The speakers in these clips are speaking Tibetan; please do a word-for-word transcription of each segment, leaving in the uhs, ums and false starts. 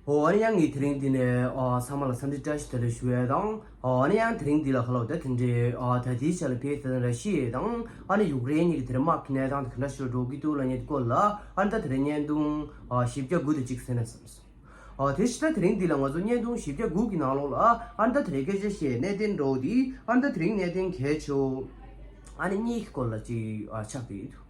ཨོ་ཨ་ནི་ཡང་ངས་དེ་རིང་འདི་ནས་ཨ་ཚང་མ་ལ་འཚམས་འདྲི་བཀྲ་ཤིས་བདེ་ལེགས་ཞུ་ཡས་དང་། ཨོ་ཨ་ནི་ཡང་དེ་རིང་འདི་ལ་ཁ་ལོ་ད་དེ་འདྲའི་ཨ་ད་ལྟའི་ཆ་ལ་ཕེ་ད་ར་ཤི་ཡ་དང་ཨ་ནི་ཡུཀ་རེན་གཉིས་ཀྱི་དེ་རིང་དམག་གི་གནས་སྟངས་དེ་ག་འདྲ་ཞིག་ལ་འགྲོ་གི་འདུག་ལབ་མཁན་དེ་སྐོར་ལ་ཨ་ནི་ད་དེ་རིང་བརྙན་ཐུང་ཨ་བཞི་བརྒྱ་དགུ་དེ་གཅིག་གསན་ན་བསམ་སོང་། ཨ་དེ་ཕྱི་ད་དེ་རིང་འདི་ལ་ང་ཚོ་བརྙན་ཐུང་བཞི་བརྒྱ་དགུ་གི་ནང་ལོགས་ལ་ཨ་ནི་ད་དེ་རིང་སྐད་ཆ་བཤད་གནད་དོན་འདྲ་བོ་དེ་ཨ་ནི་ད་དེ་རིང་གནད་དོན་གལ་ཆེ་བོ་ཨ་ནི་གཉིས་ཀྱི་སྐོར་ལ་ཅིག་ཨ་ཆགས་བསྡད་ཡོད།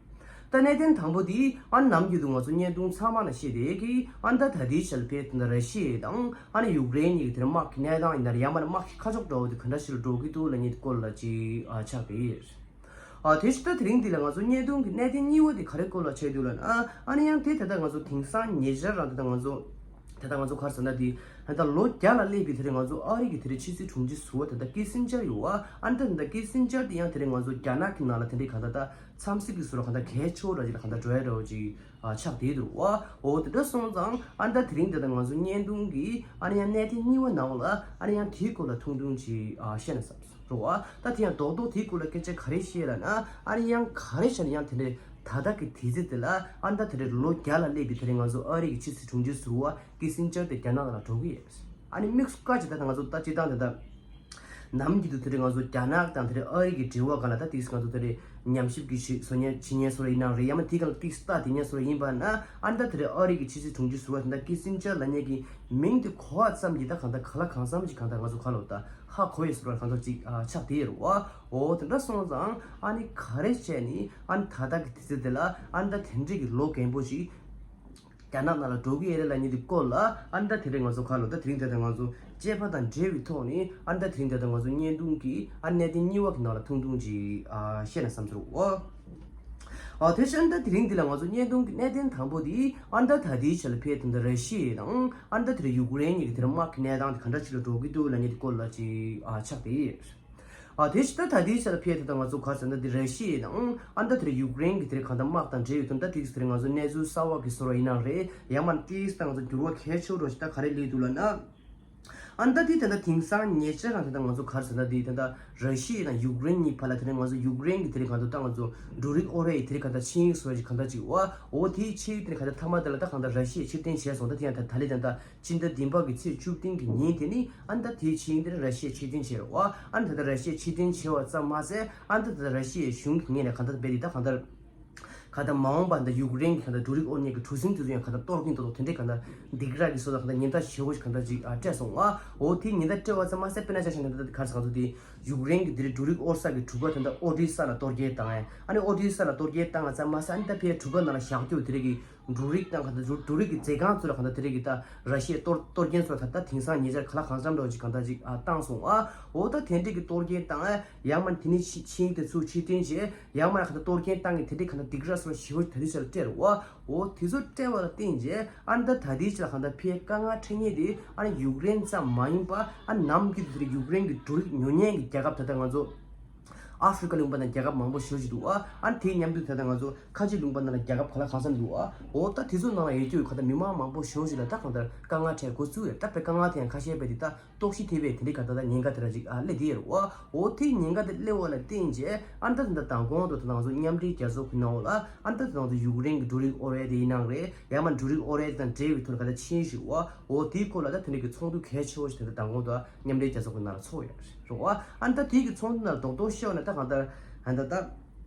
ད་གནད་དོན་དང་པོ་དེ་ཨ་ནི་ནམ་རྒྱུན་དུ་ང་ཚོ་བརྙན་ཐུང་ཚང་མ་ན་བཤད་བསྡད་ཀྱི་ཨ་ནི་ད་ད་ལྟའི་ཆ་ལ་ཕེ་ད་ལྟ་ར་ཤི་ཡ་དང་ཨ་ནི་ཡུཀ་རེན་གཉིས་ཀྱི་དེ་རིང་དམག་གི་གནས་སྟངས་ཡིན་ན་རེད། ཡང་མིན་ན་དམག་གི་ཁ་ཕྱོགས་འདྲ་བོ་དེ་ག་འདྲ་ཞིག་ལ་འགྲོ་གི་འདུག་ལབ་མཁན་དེ་སྐོར་ལ་ཅིག་ཨ་ཆགས་བསྡད་ཡོད། ཨ་དེ་ཕྱི་ད་དེ་རིང་འདི་ལ་ང་ཚོ་བརྙན་ཐུང་གི་གནད་དོན་གཉིས་པ་དེ་ག་རེ་སྐོར་ལ་བྱས་འདུག་ལབ་ན་ཨ་ནི་ཡང་དེ་ད་ལྟ་ང་ཚོ་དེང་སང་ཉེ་ཆར་རང་ད་ལྟ་ང་ཚོ་ད་ལྟ་ང་ཚོ་ག་རེ་ཟེར་ན་དེ་ད་ལྟ་ལོ་བརྒྱ་ལ་སླེབས་པའི་དེ་རིང་ང་ཚོ་ཨ་རི་གི་དེ་རིང་ཕྱི་སྲིད་དྲུང་ཆེ་ཟུར་པ་ད་ལྟ་ཀི་སིན་ཇར་ཡོད་བ། ཨ་ནི་ད་ད་ལྟ་ཀི་སིན་ཇར་དེ་ཡང་དེ་རིང་ང་ཚོ་རྒྱ་ནག་གི་ནང་ལ་དེ་འདྲའི་ག་ད་ལྟ་འཚམས་གཟིགས་ཀྱི་ཟུར་ག་ད་གལ་ཆེ་བོ་ར་ཅིག་ལ་ག་ད་འགྲོ་ཡ་འདྲ་བོ་ཅིག་ཨ་ཆགས་བསྡད་འདུག་བ། འོ་དེ་འདྲ་སོང་ཙང་ཨ་ནི་ད་དེ་རིང་ད་ལྟ་ང་ཚོ་བརྙན་ཐུང་གི་ཨ་ནི་ཡང་གནད་དོན་གཉིས་པ་ནང་ལ་ཨ་ནི་ཡང་དེའི་སྐོར་ལ་ཐུང་ཐུང་ཅིག་ཨ་བཤད་ན་བསམ་སོང་། རེད་བ། ད་དེ་ཡང་རྡོག་རྡོག་དེའི་སྐོར་ལ་སྐད་ཆ་ག་རེ་བཤད་ལབ་ན་ཨ་ནི་ཡང་ག་རེ་བྱས་ན་ཡང་དེ་འདྲའི་ད་ལྟ་གི་དུས་ཚོད་དེ་ལ་ཨ་ནི་ད་དེ་འདྲའི་ལོ་བརྒྱ་ལ་སླེབས་པའི་དེ་རིང་ང་ཚོ་ཨ་རི་གི་ཕྱི་སྲིད་དྲུང་ཆེ་ཟུར་པ་ཀི་སིན་ཇར་དེ་རྒྱ་ནག་ནང་ལ་འགྲོ་གི་ཡོད། ཨ་ནི་དམིགས་སུ་བཀར་བྱས་ད་ལྟ་ང་ཚོ་ད་སྤྱིར་བཏང་དེ་ལྟ་ནམ་རྒྱུན་དུ་དེ་རིང་ང་ཚོ་རྒྱ་ནག་དང་དེ་རིང་ཨ་རི་གི་འབྲེལ་བ་སྒང་ལ་ད་ཏིག་ཙམ་ང་ཚོ་དེ་རིང་ཉམས་ཞིབ་ཀྱི་ཞིག་བཟོ་མཁན་བྱེད་མཁན་སོགས་ལ་ཡིན་ན་རེད། ཡང་མིན་དེ་སྒང་ལ་ཏིག་ཙམ་ལྟ་བསྡད་མཁན་སོགས་ལ་ཡིན་པ་ན་ཨ་ནི་ད་དེ་རིང་ཨ་རི་གི་ཕྱི་སྲིད་དྲུང་ཆེ་ཟུར་པ་དེ་ད་ཀི་སིན་ཇར་ལབ་མཁན་གྱི་མིང་དེ་གོ་བ་ཙམ་གྱིས་ད་གང་ལྟར་ག་ལ་གང་འཚམ་ཞིག་གང་ལྟར་ང་ཚོ་ག་ལོ་ད་ཧ་གོ་ཡས་སོགས་ལ་གང་ལྟར་ཅིག་ཨ་ཆགས་བསྡད་ཡོད་རེད་བ། འོ་དེ་འདྲ་སོང་ཙང་ཨ་ནི་ག་རེ་བྱས་ནས་ཨ་ནི་ད་ལྟ་གི་དུས་ཚོད་དེ་ལ་ཨ་ནི་ད་དེ་འདྲའི་གི་ལོ་རྒན་པོ་ཞིག་རྒྱ་ནག་ནང་ལ་འགྲོ་གི་ཡོད་རེད་ལབ་མཁན་དེ་སྐོར་ལ་ཨ་ནི་ད་དེ་རིང་ང་ཚོ་ག་ལོ་ད་དེ་རིང་ད་ལྟ་ང་ཚོ་དཔྱད་པ་དང་འབྲེལ་བའི་ཐོག་ནས་ཨ་ནི་ད་དེ་རིང་ད་ལྟ་ང་ཚོ་བརྙན་ཐུང་གི་ཨ་ནི་གནད་དོན་གཉིས་པ་གི་ནང་ལ་ཐུང་ཐུང་ཅིག་ཨ་བཤད་ན་བསམ་ཚུལ་འོ། ཨ་དེ་བཞིན་ད་དེ་རིང་འདི་ལ་ང་ཚོ་བརྙན་ཐུང་གི་གནད་དོན་དང་པོ་དེ་ཨ་ནི་ད་ད་ལྟའི་ཆ་ལ་ཕེ་ད་ལྟ་ར་ཤི་ཡ་དང་ཨ་ནི་ད་དེ་རིང་ཡུཀ་རེན་གཉིས་ཀྱི་དེ་རིང་དམག་གི་གནས་སྟངས་དེ་ག་འདྲ་ཞིག་ལ་འགྲོ་གི་འདུག་ལབ་མཁན་དེ་སྐོར་ལ་ཅིག་ཨ་ཆགས་བསྡད་ཡོད། ཨ་དེ་ཕྱི་ད་ད་ལྟའི་ཆ་ལ་ཕེ་ད་ལྟ་ང་ཚོ་ག་རེ་ཟེར་ན་འདི་ར་ཤི་ཡ་དང་ཨ་ནི་ད་དེ་རིང་ཡུཀ་རེན་གྱི་དེ་རིང་གང་ལྟར་དམག་དང་འབྲེལ་ཡོད་དུས་ད་ཏིག་ཙམ་དེ་རིང་ང་ཚོ་གནས་ཚུལ་གསར་པ་གི་བཟོ་འདྲ་ཡིན་ན་རེད། ཡང་མིན་ཏིག་ཙམ་ད་ང་ཚོ་འགྱུར་བ་གལ་ཆེ་བོ་འདྲ་ཞིག་ད་ག་རེ་སླེབས་འདུག་ལབ་ན། ཨ་ནི་ད་དེ་ད་ལྟ་དེང་སང་ཉེ་ཆར་རང་ད་ལྟ་ང་ཚོ་ག་རེ་ཟེར་ན་དེ་ད་ལྟ་ར་ཤི་ཡ་དང་ཡུཀ་རེན་གཉིས་བར་ལ་དེ་རིང་ང་ཚོ་ཡུཀ་རེན་གྱི་དེ་རིང་གང་ལྟར་ད་ང་ཚོ་འབྲུ་རིགས་དབོར་ཡས་དེ་རིང་གང་ལྟར་ཆིངས་ཡིག་བཟོ་ཡས་ཅིག་གང་ལྟར་ཅིག་འོ་འོ་དེའི་ཆིངས་ཡིག་དེ་རིང་གང་ལྟར་མཐའ་མ་དེ་ལ་ད་གང་ལྟར་ར་ཤི་ཡས་ཕྱིར་འཐེན་བྱས་སོང་། ད་དེ་ཡང་ད་ད་ལེ་ད་ལྟ་ཕྱི་ཟླ་བདུན་པ་གི་ཚེས་བཅུ་བདུན་གྱི་ཉིན་དེ་ནི་ཨ་ནི་ད་དེའི་ཆིངས་ཡིག་དེ་རིང་ར་ཤི་ཡས་ཕྱིར་འཐེན་བྱས་རེད་བ། ཨ་ནི་ད་ལྟ་ར་ཤི་ཡས་ཕྱིར་འཐེན་བྱས་པ་ཙམ་མ་ཟད་ཨ་ནི་ད་ལྟ་ར་ཤི་ཡའི་གཞུང་གི་ངོས་ནས་གང་ལྟར་རྦད་དེ་ད་གང་ལྟར་གང་ལྟར་མ་འོངས་པ་ད་ཡུཀ་རེན་གྱི་གང་ལྟར་འབྲུ་རིགས་དབོར་མཁན་གྱི་གྲུ་གཟིངས་དེ་ཚོ་ཡང་གང་ལྟར་གཏོར་གྱིན་འདུག་དེ་འདྲའི་གང་ལྟར་སྡིགས་ར་གི་བཟོ་ལ་གང་ལྟར་ཉེན་བརྡ་ཞེ་པོ་ཞིག་གང་ལྟར་ཅིག་ཨ་སྤྲད་སོང་བ། འོ་དེ་ཉེན་བརྡ་སྤྲད་པ་ཙམ་མ་ཟད་དཔེར་ན་ཆ་བཞག་ན་ད་ལྟ་ག་རེ་ཟེར་གང་ཚོ་དེ་ཡུཀ་རེན་གྱི་དེ་རིང་འབྲུ་རིགས་དབོར་ས་གི་གྲུ་ཁ་དེ་འདྲ་ཨོ་ཌི་ས་ལ་གཏོར་སྐྱོན་བཏང་ཡ། ཨ་ནི་ཨོ་ཌི་ས་ལ་གཏོར་སྐྱོན་བཏང་བ་ཙམ་མ་ཟད་ཨ་ནི་ད་ཕའི་གྲུ་ཁ་ནང་ལ་བཞག་རྒྱུ་དེ་རིགས་ཀྱི་འབྲུ་རིགས་དང་གང་ལྟར་འབྲུ་རིགས་ཀྱི་རྫས་ཁང་ཚོ་ལ་གང་ལྟར་དེ་རིགས་ཀྱི་ད་ར་ཤི་ཡའི་གཏོར་གཏོར་སྐྱོན་ཚོ་ད་ལྟ་དེང་སང་ཉེ་ཆར་ག་ལ་གང་འཚམ་འདྲ་བོ་ཅིག་གང་ལྟར་ཅིག་ཨ་བཏང་སོང་ཨ། འོ་ད་དེ་འདྲས་ཀྱི་གཏོར་སྐྱོན་བཏང་ཨ། ཡང་མིན་དེ་ནས་ཕྱི་ཕྱིའི་དེ་ཚོ་ཕྱིར་འཐེན་བྱས། ཡང་མིན་གང་ལྟར་གཏོར་སྐྱོན་བཏང་གི་དེ་འདྲས་གང་ལྟར་སྡིགས་ར་སོགས་ཞེ་པོ་ད་ལྟའི་ཆར་སྤྲད་རེད་བ། འོ་དེ་ཚོ་སྤྲད་པ་ལ་བརྟེན་བྱས་ཨ་ནི་ད་ད་ལྟའི་ཆར་གང་ལྟར་ཕའི་དཀའ་ངལ་འཕྲད་མཁན་དེ་ཨ་ནི་ཡུཀ་རེན་ཙམ་མ་ཡིན་པ་ཨ་ནི་ནམ་རྒྱུན་དུ་དེ་རིང་ཡུཀ་རེན་གྱི་འབྲུ་རིགས་ཉོ་མཁན་གྱི་རྒྱལ་ཁབ་ད་ལྟ་ང་ཚོ་ཨ་ཧྥི་རི་ཀ་ལུང་པ་ནང་རྒྱལ་ཁབ་མང་པོ་ཞེ་པོ་ཅིག་འདུག་ཨ། ཨ་ནི་དེའི་མཉམ་དུ་ད་ལྟ་ང་ཚོ་ཁ་ཆེ་ལུང་པ་ནང་ལ་རྒྱལ་ཁབ་ག་ལ་གང་འཚམ་འདུག་ཨ། འོ་ད་དེ་ཚོ་ནང་ལ་ཡོད་རྒྱུ་གང་ལྟར་མི་མང་མང་པོ་ཞེ་པོ་ཅིག་ལ་ད་གང་ལྟར་དཀའ་ངལ་འཕྲད་འགོ་བཙུགས་ཡོད། ད་དཔེ་དཀའ་ངལ་དེ་ཡང་ཁ་ཤས་པས་དེ་ད་ལྟོགས་ཤི་ཐེབས་པའི་དེ་འདྲའི་ག་ད་ད་ཉེན་ཁ་དེ་ར་ཅིག་ཨ་སླེབས་བསྡད་ཡོད་རེད་བ། འོ་དེའི་ཉེན་ཁ་དེ་སླེབས་པ་ལ་བརྟེན་བྱས་ཨ་ནི་ད་ད་ད་མདང་དགོང་དུ་ད་ད་ང་ཚོ་མཉམ་འབྲེལ་རྒྱལ་ཚོགས་ཀྱི་ནང་ལ་ཨ་ནི་ད་ད་ང་ཚོ་ཡུཀ་རེན་གྱི་འབྲུ་རིགས་དབོར་ཡས་དེ་ཡིན་ནའང་རེད། ཡང་མིན་འབྲུ་རིགས་དབོར་ཡས་དེ་དང་འབྲེལ་བའི་ཐོག་ལ་ག་ད་ཆིངས་ཞིག་བ། འོ་དེའི་སྐོར་ལ་ད་དེ་འདྲའི་གི་ཚོགས་འདུ་གལ་ཆེ་བོ་ཞིག་ད་ད་མདང་དགོང་དུ་མཉམ་འབྲེལ་རྒྱལ་ཚོགས་ཀྱི་ནང་ལ་ཚོགས་ཡོད་རེད་བ། ཨ་ནི་ད་དེའི་གི་ཚོགས་འདུ་ནང་ལ་རྡོག་རྡོག་བཤད་པ་ན་ད་གང་ལྟར་ཨ་ནི་ད་ད་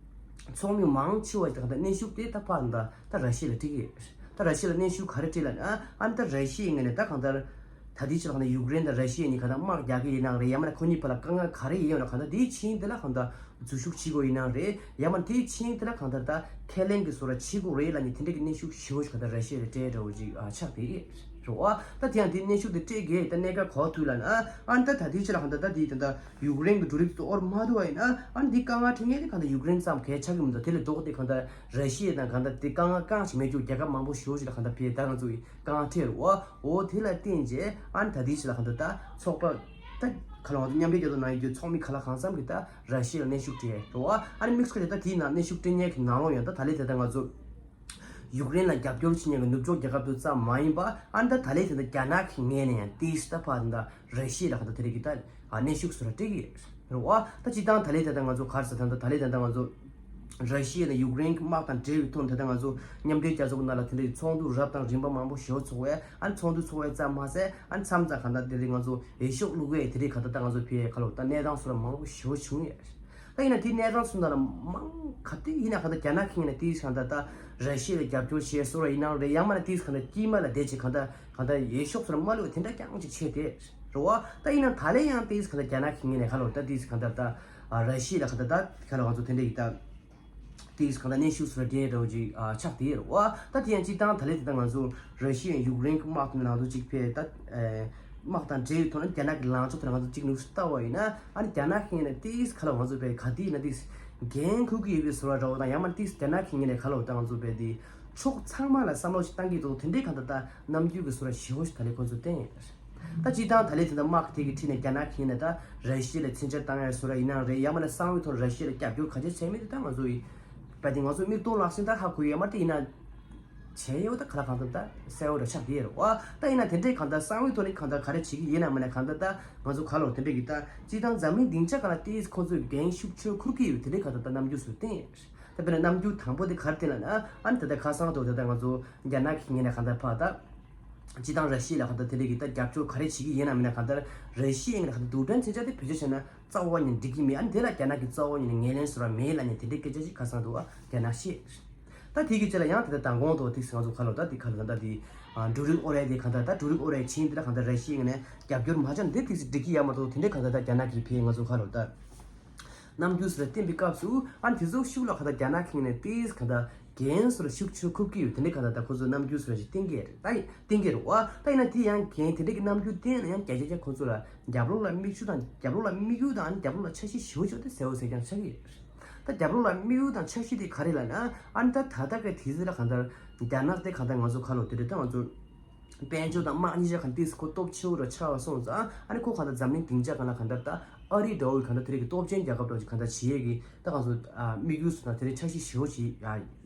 ཚོགས་མི་མང་ཆེ་བ་ཞིག་ད་གང་ལྟར་གནོན་ཤུགས་དེ་ད་ཕར་ད་ད་ར་ཤི་ཡ་ལ་སྤྲད་ཀྱི་ཡོད་རེད། ད་ར་ཤི་ཡ་ལ་གནོན་ཤུགས་ག་རེ་སྤྲད་ལབ་ན་ཨ་ནི་ད་ར་ཤི་ཡའི་ངོས་ནས་ད་གང་ལྟར། ད་ལྟའི་ཆར་གང་ལྟར་ཡུཀ་རེན་དང་ར་ཤི་ཡ་གཉིས་གང་ལྟར་དམག་རྒྱག་གི་ཡིན་ནའང་རེད། ཡང་མིན་ན་ཁོ་གཉིས་བར་ལ་དཀའ་ངལ་ག་རེ་ཡིན་ཡོད་ན་གང་ལྟར་དེའི་ཆིངས་དེ་ལ་གང་ལྟར་འཛུལ་ཞུགས་བྱེད་དགོས་ཡིན་ནའང་རེད། ཡང་མིན་དེའི་ཆིངས་དེ་ལ་གང་ལྟར་ད་ཁས་ལེན་གྱི་བཟོ་འདྲ་བྱེད་དགོས་རེད་ལབ་ནས་དེ་འདྲ་གི་གནོན་ཤུགས་ཞེ་པོ་ཞིག་གང་ལྟར་ར་ཤི་ཡ་ལ་སྤྲད་འདྲ་བོ་ཅིག་ཨ་ཆགས་བསྡད་ཡོད་རེད་བ། ད་དེ་ཡང་དེ་གནོན་ཤུགས་དེ་སྤྲད་དགོས་ད་གནད་འགག་ག་པར་ཐུག་ལབ་ན་ཨ་ནི་ད་ད་ལྟའི་ཆར་གང་ལྟར་ད་དེ་ད་ལྟ་ཡུཀ་རེན་གྱི་འབྲུ་རིགས་དེ་དབོར་མ་ཐུབ་པ་ཡིན་ན་ཨ་ནི་དེ་དཀའ་ངལ་འཕྲད་མཁན་དེ་གང་ལྟར་ཡུཀ་རེན་ཙམ་གང་ཆགས་ཀྱི་མི་འདུག་དེ་ལས་ལྡོག་སྟེ་གང་ལྟར་ར་ཤི་ཡ་དང་གང་ལྟར་དེ་དཀའ་ངལ་རྐང་ཞིག་མེད་རྒྱུ་རྒྱལ་ཁབ་མང་པོ་ཞེ་པོ་ཞིག་ལ་གང་ལྟར་ཕེ་ད་ང་ཚོ་གི་དཀའ་ངལ་འཕྲད་རེད་བ། འོ་དེ་ལ་བརྟེན་བྱས་ཨ་ནི་ད་ལྟའི་ཆར་ལ་གང་ལྟར་ད་ཚོགས་པ་ད་ག་ལ་ང་ཚོ་མཉམ་འབྲེལ་རྒྱལ་ཚོགས་ནང་ཡོད་རྒྱུ་ཚོགས་མི་ག་ལ་གང་འཚམ་གྱིས་ད་ར་ཤི་ཡ་ལ་གནོན་ཤུགས་སྤྲད་རེད་བ། ཨ་ནི་དམིགས་བསལ་གྱིས་ད་དེའི་ནང་གནོན་ཤུགས་སྤྲད་མཁན་གྱི་ནང་ལོགས་ཡང་ད་ད་ལྟའི་ད་ལྟ་ང་ཚོ་ཡུཀ་རེན་ལ་རྒྱབ་སྐྱོར་བྱེད་མཁན་གྱི་ནུབ་ཕྱོགས་རྒྱལ་ཁབ་དེ་ཙམ་མ་ཡིན་པ་ཨ་ནི་ད་ད་ལྟའི་ད་ལྟ་རྒྱ་ནག་གི་ངོས་ནས་ཡང་ཏོག་ཙམ་ད་ཕར་ད་ར་ཤི་ཡ་ལ་གང་ལྟར་དེ་རིགས་ཀྱི་ད་གནོན་ཤུགས་བཟོ་འདྲ་སྤྲད་ཀྱི་ཡོད་རེད་བ། ད་སྤྱིར་བཏང་ད་ལྟའི་ད་ལྟ་ང་ཚོ་ག་རེ་ཟེར་ད་ད་ད་ལྟའི་ད་ལྟ་ང་ཚོ་ ར་ཤི་ཡ་དང་ཡུཀ་རེན་གྱི་དམག་དང་འབྲེལ་བའི་ཐོག་ནས་ད་ལྟ་ང་ཚོ་མཉམ་འབྲེལ་རྒྱལ་ཚོགས་ཀྱི་ནང་ལ་དེ་འདྲའི་ཚོགས་འདུ་རབ་དང་རིམ་པ་མང་པོ་ཞེ་པོ་ཚོགས་པས། ཨ་ནི་ཚོགས་འདུ་ཚོགས་པས་ཙམ་མ་ཟད། ཨ་ནི་མཚམས་མཚམས་གང་ལྟར་དེ་རིང་ང་ཚོ་འོས་ཤོག་བླུགས་པས་དེ་རིང་གང་ལྟར་ད་ང་ཚོ་ཕའི་ཁ་ལོ་ད་གནས་སྟངས་སོགས་ལ་མང་པོ་ཞེ་པོ་བྱུང་ཡོད། ད་ཡིན་ན་དེའི་གནས་སྟངས་སོགས་ནང་ལ་མང་ག་དུས་ཡིན་ན་གང་ལྟར་རྒྱ་ནག་གིས་ཡིན་ན་དེའི་གང་ལྟར་ད་ར་ཤི་ཡ་ལ་རྒྱབ་སྐྱོར་བྱས་སོགས་ལ་ཡིན་ནའང་རེད། ཡང་མིན་ན་དེའི་གང་ལྟར་དཀྱིལ་མ་ལ་བསྡད་བྱས་གང་ལྟར་གང་ལྟར་འོས་ཤོག་སོགས་ལ་མ་བླུགས་དེ་འདྲ་རྐྱང་ཅིག་བྱས་ཏེ་རེད་བ། ད་ཡིན་ན་ད་ལན་ཡང་དེའི་གང་ལྟར་རྒྱ་ནག་གིས་ཡིན་ན་ཁ་ལོ་ད་དེའི་གང་ལྟར་ད་ར་ཤི་ཡ་ལ་གང་ལྟར་ད་ཁ་ལོ་ང་ཚོ་དེ་འདྲ་ཡིན་ད། དེས་གང་ལྟར་གནོན་ཤུགས་སུ་འདྲེས་འགྲོ་ཅིག་ཨ་ཆགས་དེ་རེད་བ། ད་དེ་ཡང་སྤྱིར་བཏང་ད་ལན་དེ་ད་ང་ཚོ་ར་ཤི་ཡ་ཡུཀ་རེན་གྱི་དམག་དེ་ནང་དུ་གཅིག་ཕེ་ད་དམག་དང་འབྲེལ་བའི་ཐོག་ནས་རྒྱ་ནག་གི་ལངས་ཕྱོགས་དེ་ང་ཚོ་གཅིག་ནུས་སུ་ལྟ་བ་ཡིན་ན། ཨ་ནི་རྒྱ་ནག་གིས་ཡིན་ན་དེས་ག་ལ་ང་ཚོ་བས་ག་དེ་ཡིན་ན་དེས་འགན་འཁུར་གྱི་ཡོད་པའི་བཟོ་འདྲ་བོ་དང་། ཡང་མ་དེས་རྒྱ་ནག་གིས་ཡིན་ན་ག་ལ་ད་ང་ཚོ་བས་དེ་ཕྱོགས་ཚང་མ་ལ་བསམ་བློ་ཞིག་བཏང་གི་འདུག་དེ་འདྲའི་གང་ལྟར་ད་རྣམ་འགྱུར་གྱི་བཟོ་འདྲ་ཞེ་པོ་ཞིག་ད་ལན་ཁོང་ཚོ་བསྟན་ཡོད། ད་སྤྱིར་བཏང་ད་ལན་དེ་འདྲ་དམག་དེ་གི་ཁྲིད་ནས་རྒྱ་ནག་གིས་ཡིན་ན་ད་ར་ཤི་ཡ་ལ་མཚོན་ཆ་བཏང་ཡ་བཟོ་འདྲ་ཡིན་ནའང་རེད། ཡང་མིན་ན་གསང་བའི་ཐོག་ར་ཤི་ཡ་ལ་རྒྱབ་སྐྱོར་ག་ཚོད་བྱས་མིན་དེ་ད་ང་ཚོ་ཡི་བས་དེ་ང་ཚོ་མིག་མཐོང་ལག་ཟིན་ད་ཧ་གོ་ཡོད་མ་རེད། ཡིན་ན་བྱས་ཡོད་ད་ག་ལ་གང་ལྟར་ད་གསལ་བོ་ར་ཆགས་བསྡད་ཡོད་རེད་བ། ད་ཡིན་ན་དེ་འདྲའི་གང་ལྟར་གསང་བའི་ཐོག་ནས་གང་ལྟར་ག་རེ་བྱེད་ཀྱི་ཡིན་ན་མིན་ན་གང་ལྟར་ད་ང་ཚོ་ག་ལོ་དེ་འདྲའི་གི་ད་སྤྱིར་བཏང་འཛམ་གླིང་སྡིངས་ཆ་ག་ལ་དེ་ཁོ་ཚོས་འགན་ཤུགས་ཆེ་འཁུར་གྱི་ཡོད་དེ་འདྲའི་གང་ལྟར་ད་རྣམ་འགྱུར་བཟོས་བསྟན་ཡོད། ད་དཔེར་ན་རྣམ་འགྱུར་དང་པོ་དེ་ག་རེ་བསྟན་ལབ་ན། ཨ་ནི་ད་ལྟ་ཁ་སང་དུ་ད་ལྟ་ང་ཚོ་རྒྱ་ནག་གི་ངོས་ནས་གང་ལྟར་ཕར་ད་སྤྱིར་བཏང་ར་ཤི་ཡ་ལ་གང་ལྟར་དེ་འདྲའི་གི་ད་རྒྱབ་སྐྱོར་ག་རེ་བྱེད་ཀྱི་ཡིན་ན་མིན་ན་གང་ལྟར་ར་ཤི་ཡའི་ངོས་ནས་གང་ལྟར་རྡུལ་ཕྲན་མཚོན་ཆ་དེ་བེད་སྤྱོད་བྱས་ན་རྩ་བ་ཉིད་ནས་འགྲིག་གི་མེད། ཨ་ནི་དེ་ལ་རྒྱ་ནག་གིས་རྩ་བ་ཉིད་ནས་ངོས་ལེན་བཟོ་འདྲ་མེད་ལབ་ནས་དེ་འདྲའི་སྐད་ཆ་ཞིག་ཁ་སང་དུ་རྒྱ་ནག་བཤད། ད་དེ་གི་རྗེས་ལ་ཡང་དེ་ལྟར་མདང་དགོང་དུ་ཏིག་ཙམ་ང་ཚོ་ག་ལོ་ད་དེ་ག་ལོ་ད་ད་དེ་འབྲུ་རིགས་ཨོ་རད་དེ་གང་ལྟར་ད་འབྲུ་རིགས་ཨོ་རད་ཆིན་དེ་ལ་གང་ལྟར་ར་ཤི་ཡའི་ངོས་ནས་རྒྱབ་སྐྱོར་མ་བྱས་ན་དེ་ཏིག་ཙམ་འགྲིག་གི་ཡོད་མ་གཏོགས་དེ་འདྲའི་གང་ལྟར་ད་རྒྱ་ནག་གིས་ཕར་ང་ཚོ་ག་ལོ་ད། རྣམ་འགྱུར་སོགས་ལ་བསྟན་པའི་སྐབས་སུ། ཨ་ནི་དེ་ཚོ་ཤུགས་ལ་གང་ལྟར་རྒྱ་ནག་གིས་ནས་ཏིས་གང་ལྟར་འགན་སོགས་ལ་ཤུགས་ཆེ་འཁུར་གྱི་ཡོད། དེ་འདྲའི་གང་ལྟར་ད་ཁོ་ཚོ་རྣམ་འགྱུར་སོགས་ལ་ཞིག་བསྟན་གྱི་རེད། ད་ཡིན་བསྟན་གྱི་རེད་བ། ད་ཡིན་ན་དེ་ཡང་འགན་དེ་འདྲའི་གི་རྣམ་འགྱུར་བསྟན་ན་ཡང་བརྒྱ་ཆ་བརྒྱ་ཁོ་ཚོ་ལ་རྒྱབ་ལོགས་ལ་མིག་ཆུ་དང་རྒྱབ་ལོགས་ལ་དམིགས་ཡུལ་དང་། ཨ་ནི་རྒྱབ་ལོགས་ལ་མིག་ཡུལ་དང་ཨ་ནི་རྒྱབ་ལོགས་ལ་འཆར་གཞི་ཞེ་པོ་ཅིག་དེ་གསལ་པོ་གསལ་རྐྱང་ཆགས་ཀྱི་ཡོད། ད་རྒྱབ་ལོགས་ལ་དམིགས་ཡུལ་དང་འཆར་གཞི་དེ་ག་རེ་ལབ་ན། ཨ་ནི་ད་ད་ལྟ་གི་དུས་ཚོད་ལ་གང་ལྟར་རྒྱ་ནག་དེ་གང་ལྟར་ང་ཚོ་ག་ལོ་དེ་རེད། ད་ང་ཚོ་དཔལ་འབྱོར་དང་དམག་གཉིས་ཆ་གང་ཏིས་ཁོ་སྟོབས་ཆེ་བོ་ར་ཆགས་པ་སོང་ཙང་། ཨ་ནི་ཁོ་གང་ལྟར་འཛམ་གླིང་སྡིངས་ཆ་གང་ལ་གང་ལྟར་ད་ཨ་རི་འདྲ་བོའི་གང་ལྟར་དེ་རིགས་ཀྱི་སྟོབས་ཆེན་རྒྱལ་ཁབ་འདྲ་བོ་ཅིག་གང་ལྟར་བྱེད་ཡས་ཀྱི་ད་གང་ཚོ་དམིགས་ཡུལ་སོང་ཙང་དེ་རིགས་འཆར་གཞི་ཞེ་པོ་ཅིག་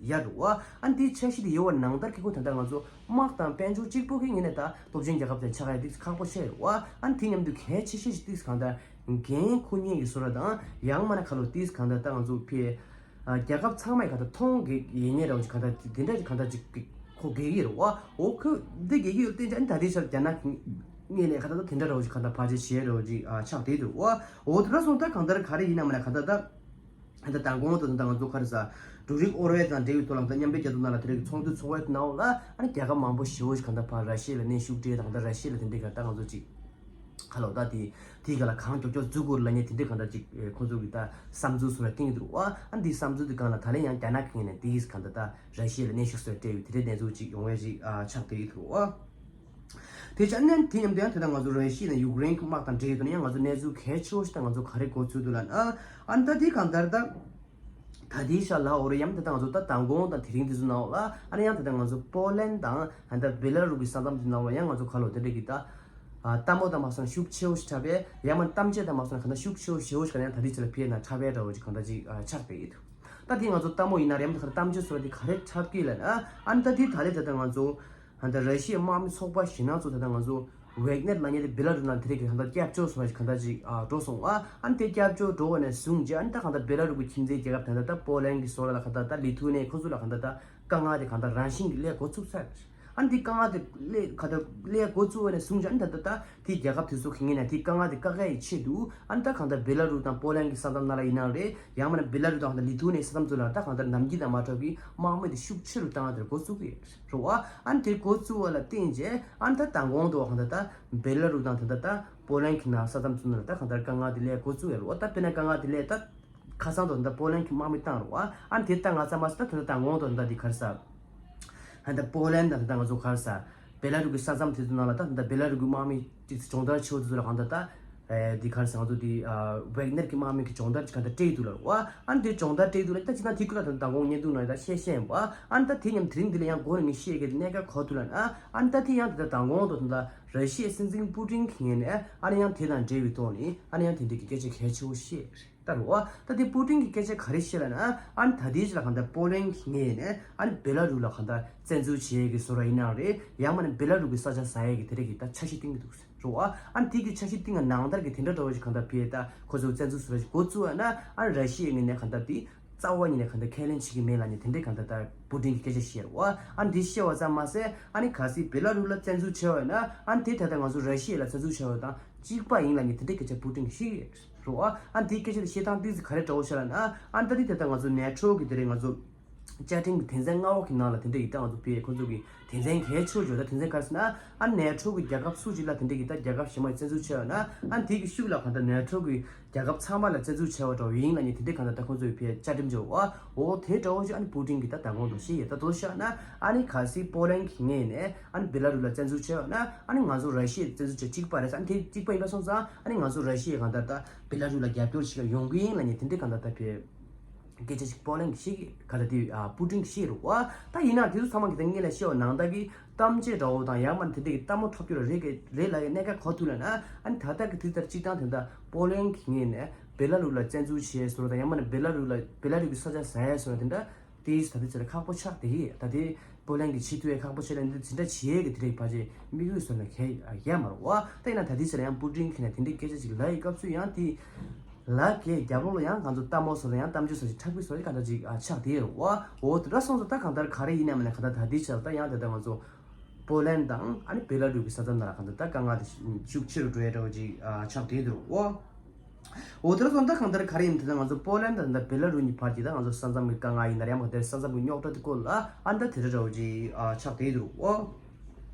ཡོད་རེད་བ། ཨ་ནི་དེའི་འཆར་གཞི་དེ་ཡོད་པ་ནང་ལྟར་གྱི་ཁོ་ད་ལྟ་ང་ཚོ་དམག་དང་དཔལ་འབྱོར་གཅིག་པོ་གི་ངོས་ནས་ད་སྟོབས་ཆེན་རྒྱལ་ཁབ་དེ་ཆགས་ཡས་ཏིས་ཁག་པོ་ཆགས་ཡོད་རེད་བ། ཨ་ནི་དེ་མཉམ་དུ་གལ་ཆེ་ཤོས་ཤིག་ཏིས་གང་ལྟར་འགན་འཁུར་མཁན་གྱི་བཟོ་འདྲ་དང་། ཡང་མིན་ན་ག་ལོ་ཏིས་གང་ལྟར་ད་ང་ཚོ་ཕར་ཨ་རྒྱལ་ཁབ་ཚང་མས་གང་ལྟར་མཐོང་གི་ཡོད་མཁན་འདྲ་བོ་ཅིག་གང་ལྟར་དེ་འདྲ་ཅིག་གང་ལྟར་ཅིག་གི་ཁོ་གེ་གི་རེད་བ། འོ་ཁོ་འདི་གེ་གི་ཡོད་བསྟན་ཅིག་ཨ་ནི་ད་དེ་ཆར་རྒྱ་ནག་གི་ངོས་ནས་གང་ལྟར་དེ་འདྲ་འདྲ་བོ་ཅིག་གང་ལྟར་ཕར་ཆེ་བྱས་འདྲ་བོ་ཅིག་ཨ་ཆགས་བསྡད་འདུག་བ། འོ་དེ་འདྲ་སོང་ད་གང་ལྟར་ག་རེ་ཡིན་ན་མིན་ན་གང་ལྟར་ད་ད་ལྟ་མདང་དགོང་དུ་ད་ལྟ་ང་ཚོ་ག་རེ་ཟ་འབྲུ་རིགས་ཨོ་རད་དང་འབྲེལ་བའི་ཐོག་ལ་ད་མཉམ་འབྲེལ་རྒྱལ་ཚོགས་ནང་ལ་དེ་རིགས་ཀྱི་ཚོགས་འདུ་ཚོགས་པའི་ནང་ལ། ཨ་ནི་རྒྱལ་ཁབ་མང་པོ་ཞེ་པོ་ཞིག་གང་ལྟར་ཕར་ར་ཤི་ཡ་ལ་གནོན་ཤུགས་སྤྲད་དང་། ད་ར་ཤི་ཡ་ལ་དེ་འདྲའི་ག་ད་ང་ཚོ་ཅིག་ག་ལོ་ད་དེ་དེའི་སྒང་ལ་གང་མགྱོགས་མགྱོགས་འཛུགས་དགོས་ལབ་མཁན་དེ་འདྲའི་གང་ལྟར་ཅིག་ཨེ་ཁོང་ཚོ་གི་ད་བསམ་ཚུལ་སོགས་ལ་བསྟན་གྱི་འདུག་བ། ཨ་འདིའི་བསམ་ཚུལ་དེ་སྒང་ལ་ད་ལན་ཡང་རྒྱ་ནག་གི་ངོས་ནས་དེའི་གང་ལྟར་ད་ར་ཤི་ཡ་ལ་གནོན་ཤུགས་སོགས་སྤྲད་ཡོད་དེ་འདྲའི་གནས་ཚུལ་ཅིག་ཡོང་བའི་ཅིག་ཨ་ཆགས་བསྡད་ཀྱི་འདུག་བ། དེ་ཆ་ནས་དེ་མཉམ་དུ་ཡང་དེ་ལྟར་ང་ཚོ་ར་ཤི་ཡ་དང་ཡུཀ་རེན་གྱི་དམག་དང་འབྲེལ་ཡོད་དུས་ན་ཡང་ང་ཚོ་གནས་ཚུལ་གལ་ཆེ་བོ་ཞིག་ད་ང་ཚོ་ག་རེ་གོ་ཚུལ་འདུག་ལབ་ན། ཨ་ནི་ད་དེའི་གང་ལྟར་ད། ད་དེའི་ཤ་ལ་འོ་རེ་ཡང་ད་ལྟ་ང་ཚོ་ད་མདང་དགོང་དང་དེ་རིང་དེ་ཚོ་ནང་ལ། ཨ་ནི་ཡང་ད་ལྟ་ང་ཚོ་པོ་ལན་དང་ཨ་ད་བེ་ལ་རུ་གི་ས་མཚམས་དེ་ནང་ལ་ཡང་ང་ཚོ་ག་ལོ་དེ་འདྲ་གི་ད་ལྟ་མོ་དང་མ་སོང་ཤུགས་ཆེ་བོ་ཞིག་འཁྲབ་པས། ཡང་མ་གཏམ་བརྗོད་དང་མ་སོང་གང་ལྟར་ཤུགས་ཆེ་བོ་ཞེ་བོ་ཞིག་ག་ཡང་ད་དེའི་ཆ་ལ་ཕེབས་ན་འཁྲབ་པའི་འདྲ་བོ་ཅིག་གང་ལྟར་ཅིག་ཆགས་པའི་ཡིན་འདུག་ད་དེ་ང་ཚོ་ལྟ་མོ་ཡིན་ན་རེམ་ད་ག་གཏམ་བརྗོད་སོགས་དེ་ག་རེ་འཁྲབ་ཀྱི་ལབ་ན། ཨ་ནི་ད་དེ་ད་ལས་ད་ལྟ་ང་ཚོ་ད་ལྟ་ར་ཤི་ཡའི་དམག་མི་ཚོགས་པ་ཞེ་ནང་ཚོ་ད་ལྟ་ང་ཚོ་ཝེག་ནེར་ལབ་མཁན་དེ་བེ་ལ་རུ་ནང་དེ་རིགས་ཀྱི་གང་ལྟར་སྐྱབས་བཅོལ་སོགས་ཀྱི་གང་ལྟར་ཅིག་ཨ་འགྲོ་སོང་བ། ཨ་ནི་དེ་སྐྱབས་བཅོལ་འགྲོ་བ་ནས་བཟུང་རྗེས། ཨ་ནི་ད་གང་ལྟར་བེ་ལ་རུ་གི་ཁྱིམ་མཚེས་རྒྱལ་ཁབ་ད་ལྟ་ད་པོ་ལན་གྱི་སོགས་ལ་གང་ལྟར་ད་ལི་ཐུ་ནེ་ཁོ་ཚོ་ལ་གང་ལྟར་ད་དཀའ་ངལ་དེ་གང་ལྟར་རང་བཞིན་གྱིས་སླེབས་འགོ་ཚུགས་ཚར། ཨ་ནི་དེ་དཀའ་ངལ་དེ་སླེབས་གང་ལྟར་སླེབས་འགོ་ཚུགས་པ་ནས་བཟུང་རྗེས། ཨ་ནི་ད་ལྟ་ད་དེ་རྒྱལ་ཁབ་དེ་ཚོ་གི་ངོས་ནས་དེ་དཀའ་ངལ་དེ་བཀག་ཡས་ཀྱི་ཆེད་དུ། ཨ་ནི་ད་གང་ལྟར་བེ་ལ་རུ་དང་པོ་ལན་གྱི་ས་མཚམས་ནང་ལ་ཡིན་ནའང་རེད། ཡང་མིན་ན་བེ་ལ་རུ་དང་གང་ལྟར་ལི་ཐུ་ནེ་ས་མཚམས་ཚོ་ལ་ད་གང་ལྟར་ནམ་རྒྱུན་དང་མ་འདྲ་བའི་དམག་མི་དེ་ཤུགས་ཆེ་རུ་བཏང་ཡ་དེར་འགོ་བཙུགས་ཀྱི་རེད་བ། ཨ་ནི་དེ་འགོ་བཙུགས་པ་ལ་བརྟེན་རྗེས། ཨ་ནི་ད་མདང་དགོང་དུ་གང་ལྟར་ད་བེ་ལ་རུ་དང་ད་ལྟ་ད་པོ་ལན་གྱི་ནང་ས་མཚམས་ཚོ་ནང་ལ་ད་གང་ལྟར་དཀའ་ངལ་དེ་སླེབས་འགོ་བཙུགས་ཡ་རེད་བ། ད་དཔེར་ན་དཀའ་ངལ་དེ་སླེབས་ད་ཁ་སང་དུ་ད་པོ་ལན་གྱི་དམག་མི་བཏང་རེད་བ། ཨ་ནི་དེ་ད་ང་ཚང་མ་ད་ད་ད་མདང་དགོང་དུ་ད་འདི་ག་རེ་ཟ། ཨ་ནི་ད་པོ་ལན་དང་ད་ང་ཚོ་ག་རེ་ཟ། བེ་ལ་རུ་གི་ས་མཚམས་དེ་ཚོ་ནང་ལ་ད་ད་བེ་ལ་རུ་གི་དམག་མི་དེ་ཚོ་སྦྱོང་བརྡར་ཆེ་བོ་དེ་ཚོ་ལ་གང་ལྟར་ད། ཨེ་འདི་ག་རེ་ཟ། ང་ཚོ་འདི་ཨ་ཝེག་ནེར་གི་དམག་མི་གི་སྦྱོང་བརྡར་གྱི་གང་ལྟར་སྤྲད་འདུག་ལ་རེད་བ། ཨ་ནི་དེ་སྦྱོང་བརྡར་སྤྲད་འདུག་ལ། ད་ཅི་ད་དེ་ཁུལ་ལ་ད་མདང་དགོང་བརྙན་ཐུང་ནང་ད་བཤད་བཤད་ཡིན་པ། ཨ་ནི་ད་དེ་མཉམ་དེ་རིང་འདི་ལ་ཡང་འགོ་ནས་ངས་བཤད་གི་གནད་འགག་གོ་ཐུབ་ལ་ན། ཨ་ནི་ད་དེ་ཡང་དེ་ད་མདང་དགོང་དུ་ད་ར་ཤི་ཡའི་སྲིད་འཛིན་པུ་ཏིན་གྱི་ངོས་ནས། ཨ་ནི་ཡང་དེ་དང་འབྲེལ་བའི་ཐོག་ནས། ཨ་ནི་ཡང་དེ་འདྲའི་གི་སྐད་ཆ་གལ་ཆེ་བོ་བཤད་རེད། ད་རུ་བ། ད་དེ་པུ་ཏིན་གྱི་སྐད་ཆ་ག་རེ་བཤད་ལབ་ན། ཨ་ནི་ད་ལྟའི་ཆ་ལ་གང་ལྟར་པོ་ལན་གྱི་ངོས་ནས་ཨ་ནི་བེ་ལ་རུ་ལ་གང་ལྟར་བཙན་འཛུལ་བྱེད་ཀྱི་བཟོ་འདྲ་ཡིན་ནའང་རེད། ཡང་མིན་ན་བེ་ལ་རུ་གི་ས་ཆ་ཟ་ཡས་ཀྱི་དེ་འདྲ་གི་ད་འཆར་གཞི་བཏིང་གི་འདུག་རུ་བ། ཨ་ནི་དེ་གི་འཆར་གཞི་བཏིང་གི་ནང་ལྟར་གྱི་དེ་འདྲ་འདྲ་བོ་ཞིག་གང་ལྟར་བེ་ད་ཁོ་ཚོ་བཙན་འཛུལ་བཟོ་འདྲ་ཞིག་འགོ་བཙུགས་པ་ན། ཨ་ནི་ར་ཤི་ཡའི་ངོས་ནས་གང་ལྟར་དེ་ རྩ་བ་ཉིད་ནས་གང་ལྟར་ཁས་ལེན་བྱེད་ཀྱི་མེད་ལབ་ནས་དེ་འདྲའི་གང་ལྟར་ད་པུ་ཏིན་གྱིས་སྐད་ཆ་བཤད་རེད་བ། ཨ་ནི་འདི་བཤད་པ་ཙམ་མ་ཟད་ཨ་ནི་གལ་སྲིད་བེ་ལ་རུ་ལ་བཙན་འཛུལ་བྱས་པ་ཡིན་ན་ཨ་ནི་དེ་ད་ལྟ་ང་ཚོ་ར་ཤི་ཡ་ལ་བཙན་འཛུལ་བྱས་པ་དང་གཅིག་པ་ཡིན་ལབ་ནས་དེ་འདྲའི་སྐད་ཆ་པུ་ཏིན་གྱིས་བཤད་ཀྱི་རེད་བ། ཨ་ནི་དེའི་སྐད་ཆ་དེ་བཤད་སྟངས་ཏོག་ཙམ་ག་རེ་འདྲ་བོ་ཤག་ལབ་ན་ཨ་ནི་ད་དེ་ད་ལྟ་ང་ཚོ་ནེ་ཊོ་གི་དེ་རིང་ང་ཚོ་བཅའ་ཁྲིམས་ཀྱི་དོན་ཚན་ལྔ་པ་གི་ནང་ལ་དེ་འདྲ་ཡིག་ད་ང་ཚོ་ཕེ་ཁོང་ཚོ་གི་དོན་ཚན་གལ་ཆེ་བ་ད་དོན་ཚན་ག་རེ་ཟེར་ན་ཨ་ནེ་ཊོ་གི་རྒྱལ་ཁབ་སུ་ཞིག་ལ་དེ་འདྲ་ཡིག་ད་རྒྱལ་ཁབ་གཞན་པ་བཙན་འཛུལ་བྱས་པ་ན་ཨ་དེ་གི་ཤུགས་ལ་གང་ལྟར་ནེ་ཊོ་གི་རྒྱལ་ཁབ་ཚང་མ་ལ་བཙན་འཛུལ་བྱས་པ་འདྲ་བོ་ཡིན་ལབ་ནས་དེ་འདྲ་གང་ལྟར་ད་ཁོང་ཚོ་གི་ཕེ་བཅའ་ཁྲིམས་བྱས་པ་འོ་དེ་འདྲ་བོ་ཞིག་ཨ་ནི་པུ་ཏིན་གི་ད་མདང་དགོང་དུ་བཤད་ཡོད། ད་དོ་ཤག་ན་ཨ་ནི་གལ་སྲིད་པོ་ལན་གི་ངོས་ནས་ཨ་ནི་བེ་ལ་རུ་ལ་བཙན་འཛུལ་བྱས་པ་ན་ཨ་ནི་ང་ཚོ་ར་ཤི་ཡའི་བཙན་འཛུལ་བྱས་གཅིག་པ་རེད་ཟེར། ཨ་ནི་དེ་གཅིག་པ་ཡིན་པ་སོང་ཙང་ཨ་ནི་ང་ཚོ་ར་ཤི་ཡའི་གང་ལྟར་ད་བེ་ལ་རུ་ལ་རྒྱབ་སྐྱོར་བྱེད་ག་ཡོང་གི་ཡིན་ལབ་ནས་དེ་འདྲའི་གང་ལྟར་ད་ཕེ་སྐད་ཆ་ཞིག་པོ་ལན་གྱིས་ཤིག་ག་ད་དེ་ཨ་པུ་ཏིན་གྱིས་ཤིག་རེད་བ། ད་ཡིན་ན་དེ་ཚོ་ཚང་མ་གི་ད་ངས་ལ་ཤེས་པ་ནང་ལྟར་གྱི་གཏམ་བརྗོད་འདྲ་བོ་དང་ཡང་མིན་དེ་འདྲ་གི་ལྟད་མོ་འཁྲབ་རྒྱུ་ལ་རེད་གི་རེད་ལབ་ཡ་གནད་འགག་ག་ཐུག་ལབ་ན་ཨ་ནི་ད་ལྟ་གི་དུས་ལྟར་སྤྱིར་བཏང་དེ་འདྲ་པོ་ལན་གྱི་ངོས་ནས་བེ་ལ་རུ་ལ་བཙན་འཛུལ་བྱས་བཟོ་འདྲ་དང་ཡང་མིན་བེ་ལ་རུ་ལ་བེ་ལ་རུ་གི་ས་ཆ་ཟ་ཡ་བཟོ་འདྲ་དེ་འདྲ་དེ་ད་ལྟའི་ཆར་ཁག་པོ་ཆགས་བསྡད་ཀྱི་ཡོད། ད་དེ་པོ་ལན་གྱིས་བྱེད་ཐུབ་ཡ་ཁག་པོ་ཆགས་ལ་འདི་འདྲ་བྱེད་ཡ་གི་དེ་འདྲ་གི་ཕལ་ཆེར་དམིགས་ཡུལ་བཟོ་ན་གལ་ཡོད་མ་རེད་བ། ད་ཡིན་ན་ད་ལྟའི་ཆར་ཡང་པུ་ཏིན་གྱིས་ནས་དེ་འདྲའི་སྐད་ཆ་ཅིག་ལབ་ཡི་སྐབས་སུ་ཡང་དེ་ལ་གའི་རྒྱབ་ལོགས་ལ་ཡང་ང་ཚོ་ལྟད་མོ་བཟོ་ལ་ཡང་གཏམ་བརྗོད་བཟོ་ཞིག་འཁྲབ་ཀྱི་བཟོ་ཞིག་གང་འདྲ་ཅིག་ཨ་ཆགས་བསྡད་ཡོད་རེད་བ། འོ་དེ་འདྲ་སོང་ཙང་ད་གང་ལྟར་ག་རེ་ཡིན་ནའི་མིན་ནའི་གང་ལྟར་ད་ལྟའི་ཆར་ད་ཡང་དེ་ལྟར་ང་ཚོ་པོ་ལན་དང་ཨ་ནི་བེ་ལ་རུ་གི་ས་མཚམས་ནང་ལ་གང་ལྟར་ད་དཀའ་ངལ་དེ་ཤུགས་ཆེ་རུ་འགྲོ་ཡ་འདྲ་བོ་ཅིག་ཨ་ཆགས་བསྡད་ཡོད་རེད་བ། འོ་དེ་འདྲ་སོང་ཙང་ད་གང་ལྟར་ག་རེ་ཡིན་དེ་ལྟར་ང་ཚོ་པོ་ལན་དང་ད་བེ་ལ་རུ་གཉིས་བར་གྱི་ད་ང་ཚོ་ས་མཚམས་ཀྱི་དཀའ་ངལ་ཡིན་ན་རེད་ཡང་མ་དེ་ས་མཚམས་ཀྱི་རྙོག་དྲ་དེ་སྐོར་ལ་ཨ་ནི་ད་དེ་འདྲ་འདྲ་བོ་ཅིག་ཨ་ཆགས་བསྡད་ཡོད་རེད་བ།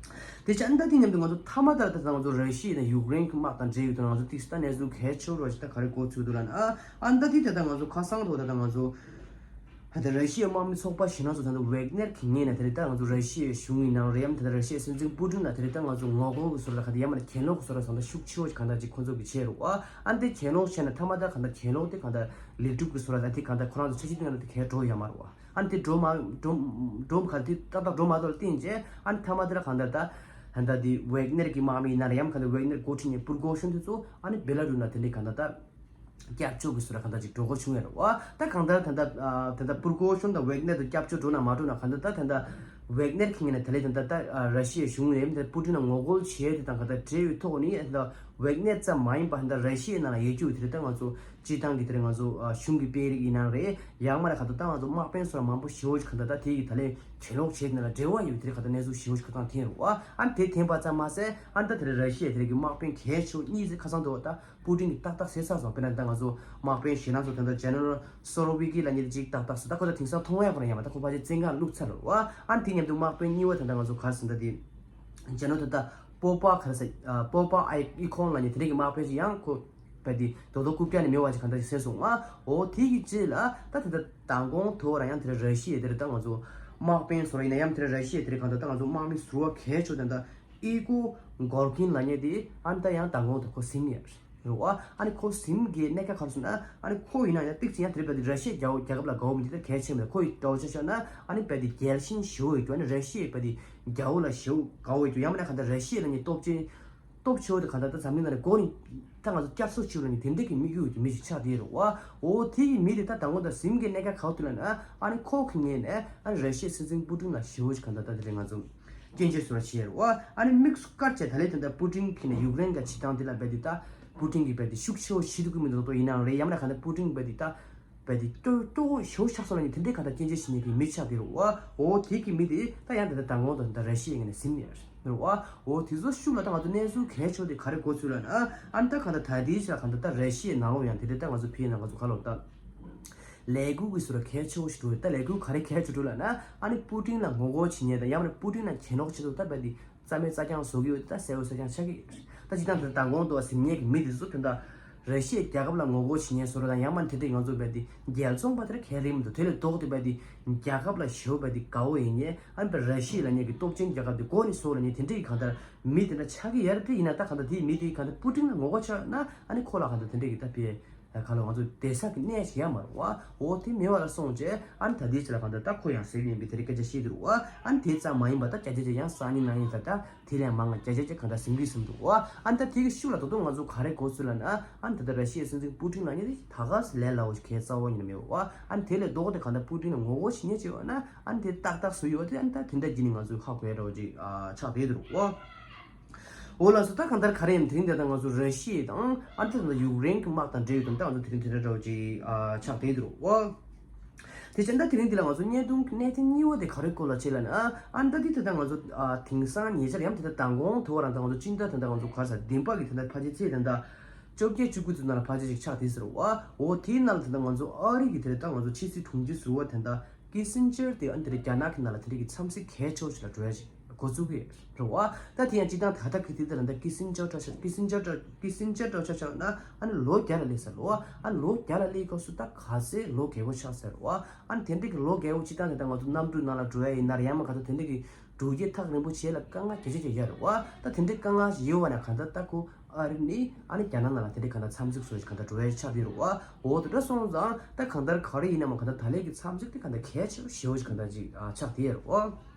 དེ་ཆ་ཨ་ནི་ད་དེ་མཉམ་དུ་ང་ཚོ་མཐའ་མ་ལྟར་ད་ང་ཚོ་ར་ཤི་ཡ་དང་ཡུཀ་རེན་གྱི་དམག་དང་འབྲེལ་ཡོད་དུས་ང་ཚོ་ཏིག་ཙམ་ད་གནས་ཚུལ་གལ་ཆེ་བོ་ཞིག་ད་ག་རེ་གོ་ཚུལ་འདུག་ལབ་ན་ཨ་ཨ་ནི་ད་དེ་ད་ད་ང་ཚོ་ཁ་སང་ཐོག་ད་ད་ང་ཚོ་ད་ལྟ་ར་ཤི་ཡའི་དམག་མི་ཚོགས་པ་ཞིག་ནང་སོ་ད་ལྟ་ཝེག་ནེར་གྱི་ངོས་ནས་ད་ལྟ་ང་ཚོ་ར་ཤི་ཡའི་གཞུང་ཡིན་ནའང་རེད་ཡང་ད་ལྟ་ར་ཤི་ཡའི་སྲིད་འཛིན་པུ་ཏིན་ལ་ད་ལྟ་ང་ཚོ་ངོ་རྒོལ་གྱི་བཟོ་འདྲ་ག་ད་ཡང་མ་ད་གྱེན་ལོག་གི་བཟོ་འདྲ་སོང་ད་ཤུགས་ཆེ་བོ་ཞིག་གང་ད་ཅིག་ཁོང་ཚོ་གིས་བྱས་རེད་བ། ཨ་ནི་དེ་གྱེན་ལོག་བྱས་ན་མཐའ་མ་ད་གང་ད་གྱེན་ལོག་དེ་གང་ད་ལེགས་གྲུབ་ཀྱི་བཟོ་འདྲ་ད་དེ་གང་ད་ཁོ་རང་ཚོ་འཆར་གཞི་དེ་གང་ད་དེ་གས་འགྲོ་ཡོད་མ་རེད་བ། ཨ་ནི་དེ་འགྲོ་མ་འགྲོ་འགྲོ་ག་དེ་ཏག་ཏག་འགྲོ་མ་ཐུབ་ལ་བརྟེན་བྱས་ཨ་ནི་མཐའ་མ་དེ་ལ་གང་ལྟར་ད་ད་ལྟ་དེ་ཝེག་ནེར་གྱི་དམག་མི་ཡིན་ན་རེད་ཡང་གང་ལྟར་ཝེག་ནེར་འགོ་ཁྲིད་མཁན་པུར་གོ་ཤོན་དེ་ཚོ་ཨ་ནི་བེ་ལ་རུ་ན་དེ་འདྲའི་གང་ལྟར་ད་སྐྱབས་བཅོལ་གྱི་བཟོ་འདྲ་གང་ལྟར་ཅིག་འགྲོ་དགོས་བྱུང་ཡོད་རེད་བ། ད་གང་ལྟར་ད་ལྟ་ད་ལྟ་པུར་གོ་ཤོན་དང་ཝེག་ནེར་དུ་སྐྱབས་བཅོལ་འགྲོ་ན་མ་འགྲོ་ན་གང་ལྟར་ད་ད་ལྟ་ཝེག་ནེར་གྱི་ངོས་ནས་ད་ལྟ་ད་ལྟ་ར་ཤི་ཡའི་གཞུང་ནས་ད་པུ་ཏིན་ལ་ངོ་རྒོལ་བྱས་དེ་དང་གང་ལྟར་འབྲེལ་བའི་ཐོག་ནས་ད་ལྟ་ཝེག་ནེར་ཙམ་མ་ཡིན་པ་ད་ལྟ་ར་ཤི་ཡའི་ནང་ལ་ཡོད་རྒྱུ་དེ་རེད། ད་ང་ཚོ་སྤྱིར་བཏང་གི་དེ་རིང་ང་ཚོ་ཨ་གཞུང་གི་དཔོན་རིགས་ཡིན་ནའང་རེད་ཡང་མ་རེད་ག་ད་ལྟ་ང་ཚོ་དམག་དཔོན་སོགས་མང་པོ་ཞེ་པོ་ཞིག་ག་ད་ལྟ་དེ་ཡི་ད་ལན་གྱེན་ལོག་བྱས་ནས་ལ་འབྲེལ་བ་ཡོད་དེ་རིང་ག་ད་གནས་ཚུལ་ཞེ་པོ་ཞིག་ག་ད་འཐེན་རུང་ཨ་ཨ་དེ་འཐེན་པ་ཙམ་མ་ཟད་ཨ་ད་དེ་རིང་ར་ཤི་ཡ་དེ་རིང་གི་དམག་དཔོན་གལ་ཆེ་བོ་གཉིས་ཟེར་ཁ་སང་དུ་བ་ད་པུ་ཏིན་གྱིས་ཏག་ཏག་ཟེར་ཚར་སོང་། དཔེར་ན་ད་ང་ཚོ་དམག་དཔོན་ཞེ་ན་ཚོ་ད་ལྟ་ཇེ་ནེ་རལ་སོ་རོ་བྷི་ཀི་ལབ་མཁན་དེ་ཅིག་ཏག་ཏག་ཟེར་ད་ཁོ་ད་དེང་སང་མཐོང་ཡ་ཁོ་ན་ཡ་མ་ད་ཁོ་ཕལ་ཆེར་བཙོན་ཁང་བླུགས་ཚར་རུང་ཨ་ཨ་དེ་མཉམ་དུ་དམག་དཔོན་གཉིས་པ་ད་ལྟ་ང་ཚོ་ག་རེ་ཟེར་ད་དེ་ཇེ་ནོ་ད་ལྟ་པོ་པ་ག་རེ་ཟེར་པོ་པ་ཨའི་ཨི་ཁོང་ལབ་མཁན་དེ་རིང་གི་དམག་དཔོན་ཞིག་ཡང་ཁོ། བས་དེ་རྡོག་རྡོག་རྐུབ་བཀྱག་ནས་མེད་པ་ཅིག་གང་འདྲ་ཞིག་ཟེར་སོང་ང་། འོ་དེ་གི་རྗེས་ལ་ད་དེ་འདྲ་མདང་དགོང་དུ་བ་ར་ཡང་དེ་འདྲ་ར་ཤི་ཡའི་དེ་འདྲ་ད་ང་ཚོ་དམག་དཔོན་ཟུར་པ་ཡིན་ན་ཡང་དེ་འདྲ་ར་ཤི་ཡའི་དེ་འདྲ་གང་འདྲ་ད་ང་ཚོ་དམག་མི་ཟུར་པ་གལ་ཆེ་དེ་འདྲ་ཨི་གོ་གོར་ཀིན་ལབ་མཁན་དེ་ཨ་ནི་ད་ཡང་མདང་དགོང་དུ་ཁོ་ཟིན་ཡོད་རེད་བ། ཨ་ནི་ཁོ་ཟིན་གྱི་གནད་འགག་ག་རེ་ཟེར་ན་ཨ་ནི་ཁོ་ཡིན་ན་ཡང་ཏིག་ཙམ་ཡང་དེ་འདྲ་བས་དེ་ར་ཤི་ཡའི་རྒྱལ་པོ་རྒྱལ་ཁབ་ལ་དགའ་བོ་མི་འདུག་ད་གལ་ཆེ་མེད་ཁོ་ཡི་འདྲ་བོ་ཆ་བཞག་ན་ཨ་ནི་བས་དེ་རྒྱལ་ཞེན་ཞེ་པོ་ཡོད་རྒྱུ་ཨ་ནི་ར་ཤི་ཡའི་བས་དེ་རྒྱལ་པོ་ལ་ཞེ་པོ་དགའ་བོ་ཡོད་རྒྱུ་ཡང་མིན་ན་གང་ལྟར་ར་ཤི་ཡ་ལབ་མཁན་སྟོབས་ཆེན། སྟོབས་ཆེ་བོ་དེ་གང་ལྟར་ད་འཛམ་གླིང་ནང་ནས་མགོ་ནས་ད་ང་ཚོ་བསྐྱར་གསོ་བྱེད་རོགས་ནས་དེ་འདྲས་ཀྱི་དམིགས་ཡུལ་གྱི་མི་ཞིག་ཆགས་བསྡད་རེད་བ། འོ་དེ་ཡི་མི་དེ་ད་དང་པོ་ད་ཟིན་གྱི་གནད་འགག་ག་བ་ཐུག་ལབ་ན་ཨ་ནི་ཁོ་གི་ངོས་ནས་ཨ་ནི་ར་ཤི་ཡའི་སྲིད་འཛིན་པུ་ཏིན་ལ་ཞེ་བོ་ཞིག་གང་ལྟར་ད་དེ་རིང་ང་ཚོ་སྐྱོན་བརྗོད་བཟོ་འདྲ་བྱས་རེད་བ། ཨ་ནི་དམིགས་སུ་བཀར་བྱས་ད་ལན་དེ་འདྲ་པུ་ཏིན་གྱིས་ནས་ཡུཀ་རེན་ག་བྱེད་སྟངས་དེ་ལ་རྦད་དེ་ད་པུ་ཏིན་གྱིས་རྦད་དེ་ཤུགས་ཆེ་བོ་བྱེད་ཐུབ་ཀྱི་མི་འདུག་ཏོ་ཡིན་ནའང་རེད་ཡང་མིན་ན་གང་ལྟར་པུ་ཏིན་རྦད་དེ་ད། བས་དེ་སྐྱོ་སྐྱོ་བོ་ཞེ་པོ་ཆགས་སོང་ལབ་ནས་དེ་འདྲའི་གང་ལྟར་སྐྱོན་བརྗོད་བྱེད་མཁན་གྱི་མི་ཆགས་བསྡད་རེད་བ། འོ་དེ་གི་མི་དེ་ད་ཡང་ད་ལྟ་མདང་དགོང་དུ་ད་ར་ཤི་ཡའི་ངོས་ནས་ཟིན་ཡོད་རེད་བ། འོ་དེ་ཚོ་ཤུགས་ལ་ད་ང་ཚོ་གནས་ཚུལ་གལ་ཆེ་བ་དེ་ག་རེ་གོ་ཚུལ་ལབ་ན་ཨ་ནི་ད་གང་ལྟར་ད་ལྟའི་ཆ་གང་ལྟར་ད་ར་ཤི་ཡའི་ནང་ལོགས་ཡང་དེ་འདྲའི་ད་ང་ཚོ་ཕེ་ན་ང་ཚོ་ག་ལོག་ད་ལས་འགུལ་གྱི་བཟོ་འདྲ་གལ་ཆེ་བོ་ཞིག་འགྲོ་རེད། ད་ལས་འགུལ་ག་རེ་གལ་ཆེ་འགྲོ་ལབ་ན་ཨ་ནི་པུ་ཏིན་ལ་ངོ་རྒོལ་བྱེད་མཁན་དང་ཡང་མིན་ན་པུ་ཏིན་ལ་གྱེན་ལོག་བྱེད་དུ་ད་བས་དེ། རྩ་མེད་རྩ་རྐྱང་བཟོ་གི་ཡོད་ད་གསལ་པོ་གསལ་རྐྱང་ཆགས་ཀྱི་ཡོད། ད་སྤྱིར་བཏང་དེ་མདང་དགོང་དུ་ཟིན་མཁན་གྱི་མི་དེ་ཚོ་དོན་དག་ར་ཤི་ཡའི་རྒྱལ་ཁབ་ལ་ངོ་རྒོལ་བྱེད་མཁན་བཟོ་འདྲ་དང་ཡང་མིན་དེ་འདྲའི་ང་ཚོ་བས་དེ་རྒྱལ་བཙོང་པ་དེ་ར་གལ་རེད་མི་འདུག་དེ་ལས་ལྡོག་སྟེ་བས་དེ་རྒྱལ་ཁབ་ལ་ཞེ་པོ་བས་དེ་དགའ་བོ་ཡིན་མཁན་ཨ་ནི་བས་ར་ཤི་ཡ་ལབ་མཁན་གྱི་སྟོབས་ཆེན་རྒྱལ་ཁབ་དེ་མགོ་ནས་བཟུང་ལབ་མཁན་དེ་འདྲའི་གང་ལྟར་མི་དེ་འདྲ་ཆགས་ཀྱི་ཡོད་རེད། དེ་ཡིན་ན་ད་གང་ལྟར་དེའི་མི་དེ་གང་ལྟར་པུ་ཏིན་ལ་ངོ་རྒོལ་ཆགས་ན་ཨ་ནི་ཁོ་ལ་གང་ལྟར་དེ་འདྲའི་གི་ད་བས། ག་ལ་ང་ཚོ་བསྡད་ས་གི་གནས་ཤིག་ཡང་མ་རེད་བ། འོ་དེ་མེད་པ་ལ་སོང་རྗེས་ཨ་ནི་ད་ལྟའི་ཆ་ལ་གང་ལྟར་ད་ཁོ་ཡང་ཟེར་གྱི་ཡིན་པའི་དེ་རིང་སྐད་ཆ་བཤད་ཀྱི་འདུག་བ། ཨ་ནི་དེ་ཙམ་མ་ཡིན་པ་ད་བརྒྱ་ཆ་བརྒྱ་ཡང་སང་ཉིན་གནངས་ཉིན་ད་ད་དེ་ལས་མང་བ་བརྒྱ་ཆ་བརྒྱ་གང་ལྟར་ཟིན་གྱི་ཟིན་འདུག་བ། ཨ་ནི་ད་དེ་གི་ཤུགས་ལ་ད་དུང་ང་ཚོ་ག་རེ་གོ་ཚུལ་ལབ་ན་ཨ་ནི་ད་ལྟ་ར་ཤི་ཡའི་སྲིད་འཛིན་པུ་ཏིན་ལབ་མཁན་དེ་ད་ག་ཟེ་ལས་སླ་བོ་ཞིག་གལ་རྩ་བ་ཉིད་ནས་མེད་པ་བ། ཨ་ནི་དེ་ལས་ལྡོག་སྟེ་གང་ལྟར་པུ་ཏིན་ལ་ངོ་རྒོལ་བྱེད་མཁན་ཅིག་ཡོད་ན་ཨ་ནི་དེ་ཏག་ཏག་སུ་ཡོད་དེ་ཨ་ནི་ད་དེ་འདྲ་བགྱིས་ནས་ང་ཚོས་ཧ་གོ་ཡ་འདྲ་བོ་ཅིག་ཨ་ཆགས་བསྡད་འདུག་བ། འོ་ལགས་སོ། ད་གང་ལྟར་ག་རེ་ཡིན་དེ་རིང་འདི་ལྟར་ང་ཚོ་ར་ཤི་ཡ་དང་ཨ་ནི་ད་ཡུཀ་རེན་གྱི་དམག་དང་འབྲེལ་ཡོད་དམ་ད་ང་ཚོ་དེ་རིང་དེ་འདྲ་འདྲ་བོ་ཅིག་ཨ་ཆགས་བསྡད་འདུག་བ། དེ་བྱས་ན་ད་དེ་རིང་འདི་ལ་ང་ཚོ་བརྙན་ཐུང་གི་གནད་དོན་གཉིས་པ་དེ་ག་རེ་སྐོར་ལ་བྱེད་ལབ་ན། ཨ་ནི་ད་འདི་ད་ལྟ་ང་ཚོ་ཨ་དེང་སང་ཉེ་ཆར་ཡང་དེ་ལྟར་མདང་དགོང་དུ་བ་རང་ད་ང་ཚོ་སྤྱི་ཟླ་ད་ལྟ་ང་ཚོ་ག་ས་བདུན་པ་གི་ད་ལྟ་ཕལ་ཆེར་ཚེས་ད་ལྟ་བཅོ་བརྒྱད་བཅུ་དགུ་ཚོ་ནང་ལ་ཕལ་ཆེར་ཞིག་ཆགས་དེ་ཟེར་བ། འོ་དེའི་ནང་ལ་ད་ལྟ་ང་ཚོ་ཨ་རི་གི་དེ་ལྟ་ང་ཚོ་ཕྱི་སྲིད་དྲུང་ཆེ་ཟུར་པ་དེ་ལྟ་ཀི་སིན་ཇར་དེ་ཨ་ནི་དེ་རིང་རྒྱ་ནག་གི་ནང་ལ་དེ་རིང་གི་འཚམས་གཟིགས་གལ་ཆེ་བོ་ཞིག་ལ་འགྲོ་ཡ་ཞིག་འགོ་བཙུགས་ཀྱི་རེད་བ། ད་དེ་ཡང་སྤྱི་བཏང་ད་ལྟ་གི་དེ་ལྟ་ལ་ད་ཀི་སིན་ཇར་འདྲ་ཆགས་ཀི་སིན་ཇར་འདྲ་ཀི་སིན་ཇར་འདྲ་ཆགས་ཆགས་ན་ཨ་ནི་ལོ་བརྒྱ་ལ་སླེབས་ས་རེད་བ། ཨ་ནི་ལོ་བརྒྱ་ལ་སླེབས་སྐབས་སུ་ད་ག་ཚད་ལོ་རྒས་པོ་ཆགས་ས་རེད་བ། ཨ་ནི་དེ་འདྲ་གི་ལོ་རྒས་པོ་སྤྱི་བཏང་དེ་ད་ང་ཚོ་གནམ་གྲུའི་ནང་ལ་འགྲོ་ཡ་ཡིན་ན་རེད། ཡང་མ་ག་ཚོད་དེ་འདྲ་གི་འགྲུལ་སྐྱེལ་ཐག་རིང་པོ་བྱེད་ལ་དཀའ་ངལ་གལ་ཆེ་ཆེ་ཡོད་རེད་བ། ད་དེ་འདྲའི་དཀའ་ངལ་ཞིག་ཡོད་བ་ན་གང་ལྟར་ད་ཁོ་ཨ་རི་ནི་ཨ་ནི་རྒྱ་ནག་ནང་ལ་དེ་འདྲའི་གང་ལྟར་འཚམས་གཟིགས་བཟོ་ཞིག་གང་ལྟར་འགྲོ་ཡ་ཆགས་བསྡད་རེད་བ། འོ་དེ་འདྲ་སོང་ཙང་ད་གང་ལྟར་ག་རེ་ཡིན་ན་མ་གང་ལྟར་ད་ལན་གྱི་འཚམས་གཟིགས་དེ་གང་ལྟར་གལ་ཆེ་ཞེ་པོ་ཞིག་གང་ལྟར་ཅིག་ཨ་ཆགས་བསྡད་ཡོད་རེད་བ།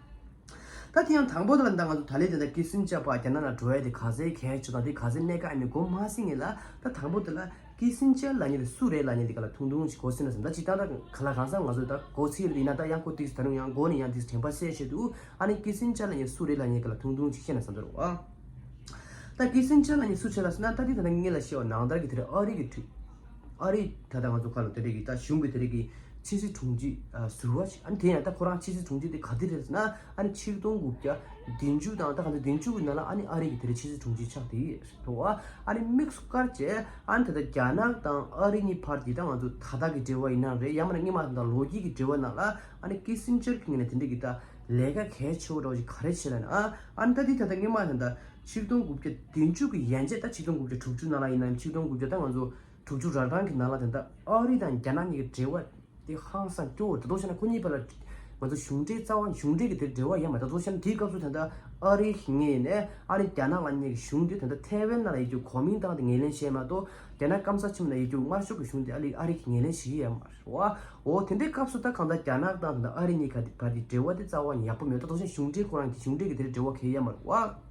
ད་དེ་ཡང་དང་པོ་དེ་ལ་ད་ང་ཚོ་ད་ལན་དེ་ད་ཀི་སིན་ཇར་ཕར་རྒྱ་ནག་ནང་འགྲོ་ཡ་དེ་ག་ཚད་གལ་ཆེ་དང་དེ་ག་ཚད་གནད་འགག་ཡིན་མིན་གོ་མ་ཟིན་ངེས་ལ། ད་དང་པོ་དེ་ལ་ཀི་སིན་ཇར་ལབ་མཁན་དེ་སུ་རེད་ལབ་མཁན་དེ་ག་ལ་ཐུང་ཐུང་ཞིག་གོ་ཟིན་ན་བསམ། ད་སྤྱིར་བཏང་ད་ག་ལ་གང་ཟག་ང་ཚོས་ད་གོ་ཚིག་ཡིན་ན་ད་ཡང་ཁོ་ཏིག་ད་རུང་ཡང་མགོ་ནས་ཡང་ཏིག་དྲན་པ་གསལ་ཆེད་དུ་ཨ་ནི་ཀི་སིན་ཇར་ལབ་མཁན་སུ་རེད་ལབ་མཁན་ག་ལ་ཐུང་ཐུང་ཞིག་བཤད་ན་བསམ་འདུག་རོགས་ཨ། ད་ཀི་སིན་ཇར་ལབ་མཁན་སུ་ཆེ་ལ་ཟེར་ན་ད་འདི་ད་ལྟ་ངེད་ལ་ཤེས་པ་ནང་ལྟར་གྱི་དེ་རེད། ཨ་རི་གི་ཁྲི་ཨ་རི་ད་ལྟ་ང་ཚོ་ཁ་ལོ་དེ་རེད་གི་ད་གཞུང་གི་དེ་རེད་གི་ཕྱི་སྲིད་དྲུང་ཆེ་ཨ་ཟུར་པ་ཞིག་ཨ་ནི་དེ་ཡང་ད་ཁོ་རང་ཕྱི་སྲིད་དྲུང་ཆེ་དེ་ག་དེ་རེད་ཟེར་ན་ཨ་ནི་ཆིག་སྟོང་དགུ་བརྒྱ་བདུན་ཅུ་དང་ད་ག་ཚོད་བདུན་ཅུ་གི་ནང་ལ་ཨ་ནི་ཨ་རི་གི་དེ་རེད་ཕྱི་སྲིད་དྲུང་ཆེ་ཆགས་དེ་རེད་བ། ཨ་ནི་དམིགས་སུ་བཀར་བྱས་ཨ་ནི་ད་ལྟ་རྒྱ་ནག་དང་ཨ་རི་གཉིས་བར་གྱི་ད་ང་ཚོ་ད་ལྟ་གི་འབྲེལ་བ་ཡིན་ན་རེད། ཡང་མིན་ན་སྔོན་མ་དང་ལོ་རྒྱུས་ཀྱི་འབྲེལ་བ་ནང་ལ་ཨ་ནི་ཀི་སིན་ཇར་གྱི་ངོས་ནས་དེ་འདྲ་གི་ད་ལས་ཀ་གལ་ཆེ་བོ་འདྲ་བོ་ཞིག་ག་རེ་བྱས་ལབ་ན་ཨ་ཨ་ནི་ད་འདི་ད་ལྟ་སྔོན་མ་ད་ལྟ་ཆིག་སྟོང་དགུ་བརྒྱ་བདུན་ཅུ་གི་ཡན་ཆད་ད་ཆིག་སྟོང་དགུ་བརྒྱ་དྲུག་ཅུ་ནང་ལ་ཡིན་ནའང་ཆིག་སྟོང་དགུ་བརྒྱ་ད་ང་ཚོ་དྲུག་ཅུ་རང་རང་གི་ནང་ལ་ད་ལྟ་ཨ་རི་དང་རྒྱ་ནག་གཉིས་ཀྱི་འབྲེལ་བ་དེ་ཧང་སང་སྐྱོ་བོ། ད་དུང་བཤད་ན་ཁོ་གཉིས་བར་ལ་ང་ཚོ་གཞུང་འབྲེལ་རྩ་བ་གཞུང་འབྲེལ་གྱི་དེ་འབྲེལ་བ་ཡོད་མ་རེད། ད་དུང་བཤད་ན་དེའི་སྐབས་སུ་ད་ལྟ་ཨ་རི་གི་ངོས་ནས་ཨ་རི་རྒྱ་ནག་ལ་གཉིས་ཀྱི་གཞུང་དེ་ད་ལྟ་ཐའེ་ཝན་ནང་ལ་ཡོད་རྒྱུ་གོ་མིང་བཏང་སྟེ་ངོས་ལེན་བྱས་མ་གཏོགས་རྒྱ་ནག་སྐམ་ས་ཆེན་པོ་ནང་ཡོད་རྒྱུ་དམར་ཤོག་གི་གཞུང་དེ་ཨ་རི་ཨ་རི་གིས་ངོས་ལེན་བྱེད་ཀྱི་ཡོད་མ་རེད་བ། འོ་དེ་འདྲའི་སྐབས་སུ་ད་གང་ལྟར་རྒྱ་ནག་དང་ད་ལྟ་ཨ་རི་གཉིས་ཀ་བར་གྱི་འབྲེལ་བ་དེ་རྩ་བ་ནས་ཡག་པོ་མེད། ད་དུང་བཤད་ན་གཞུང་འབྲེལ་ཁོ་རང་གི་གཞུང་འབྲེལ་གྱི་དེ་འབྲེལ་བ་གང་ཡང་ཡོད་མ་རེད་བ།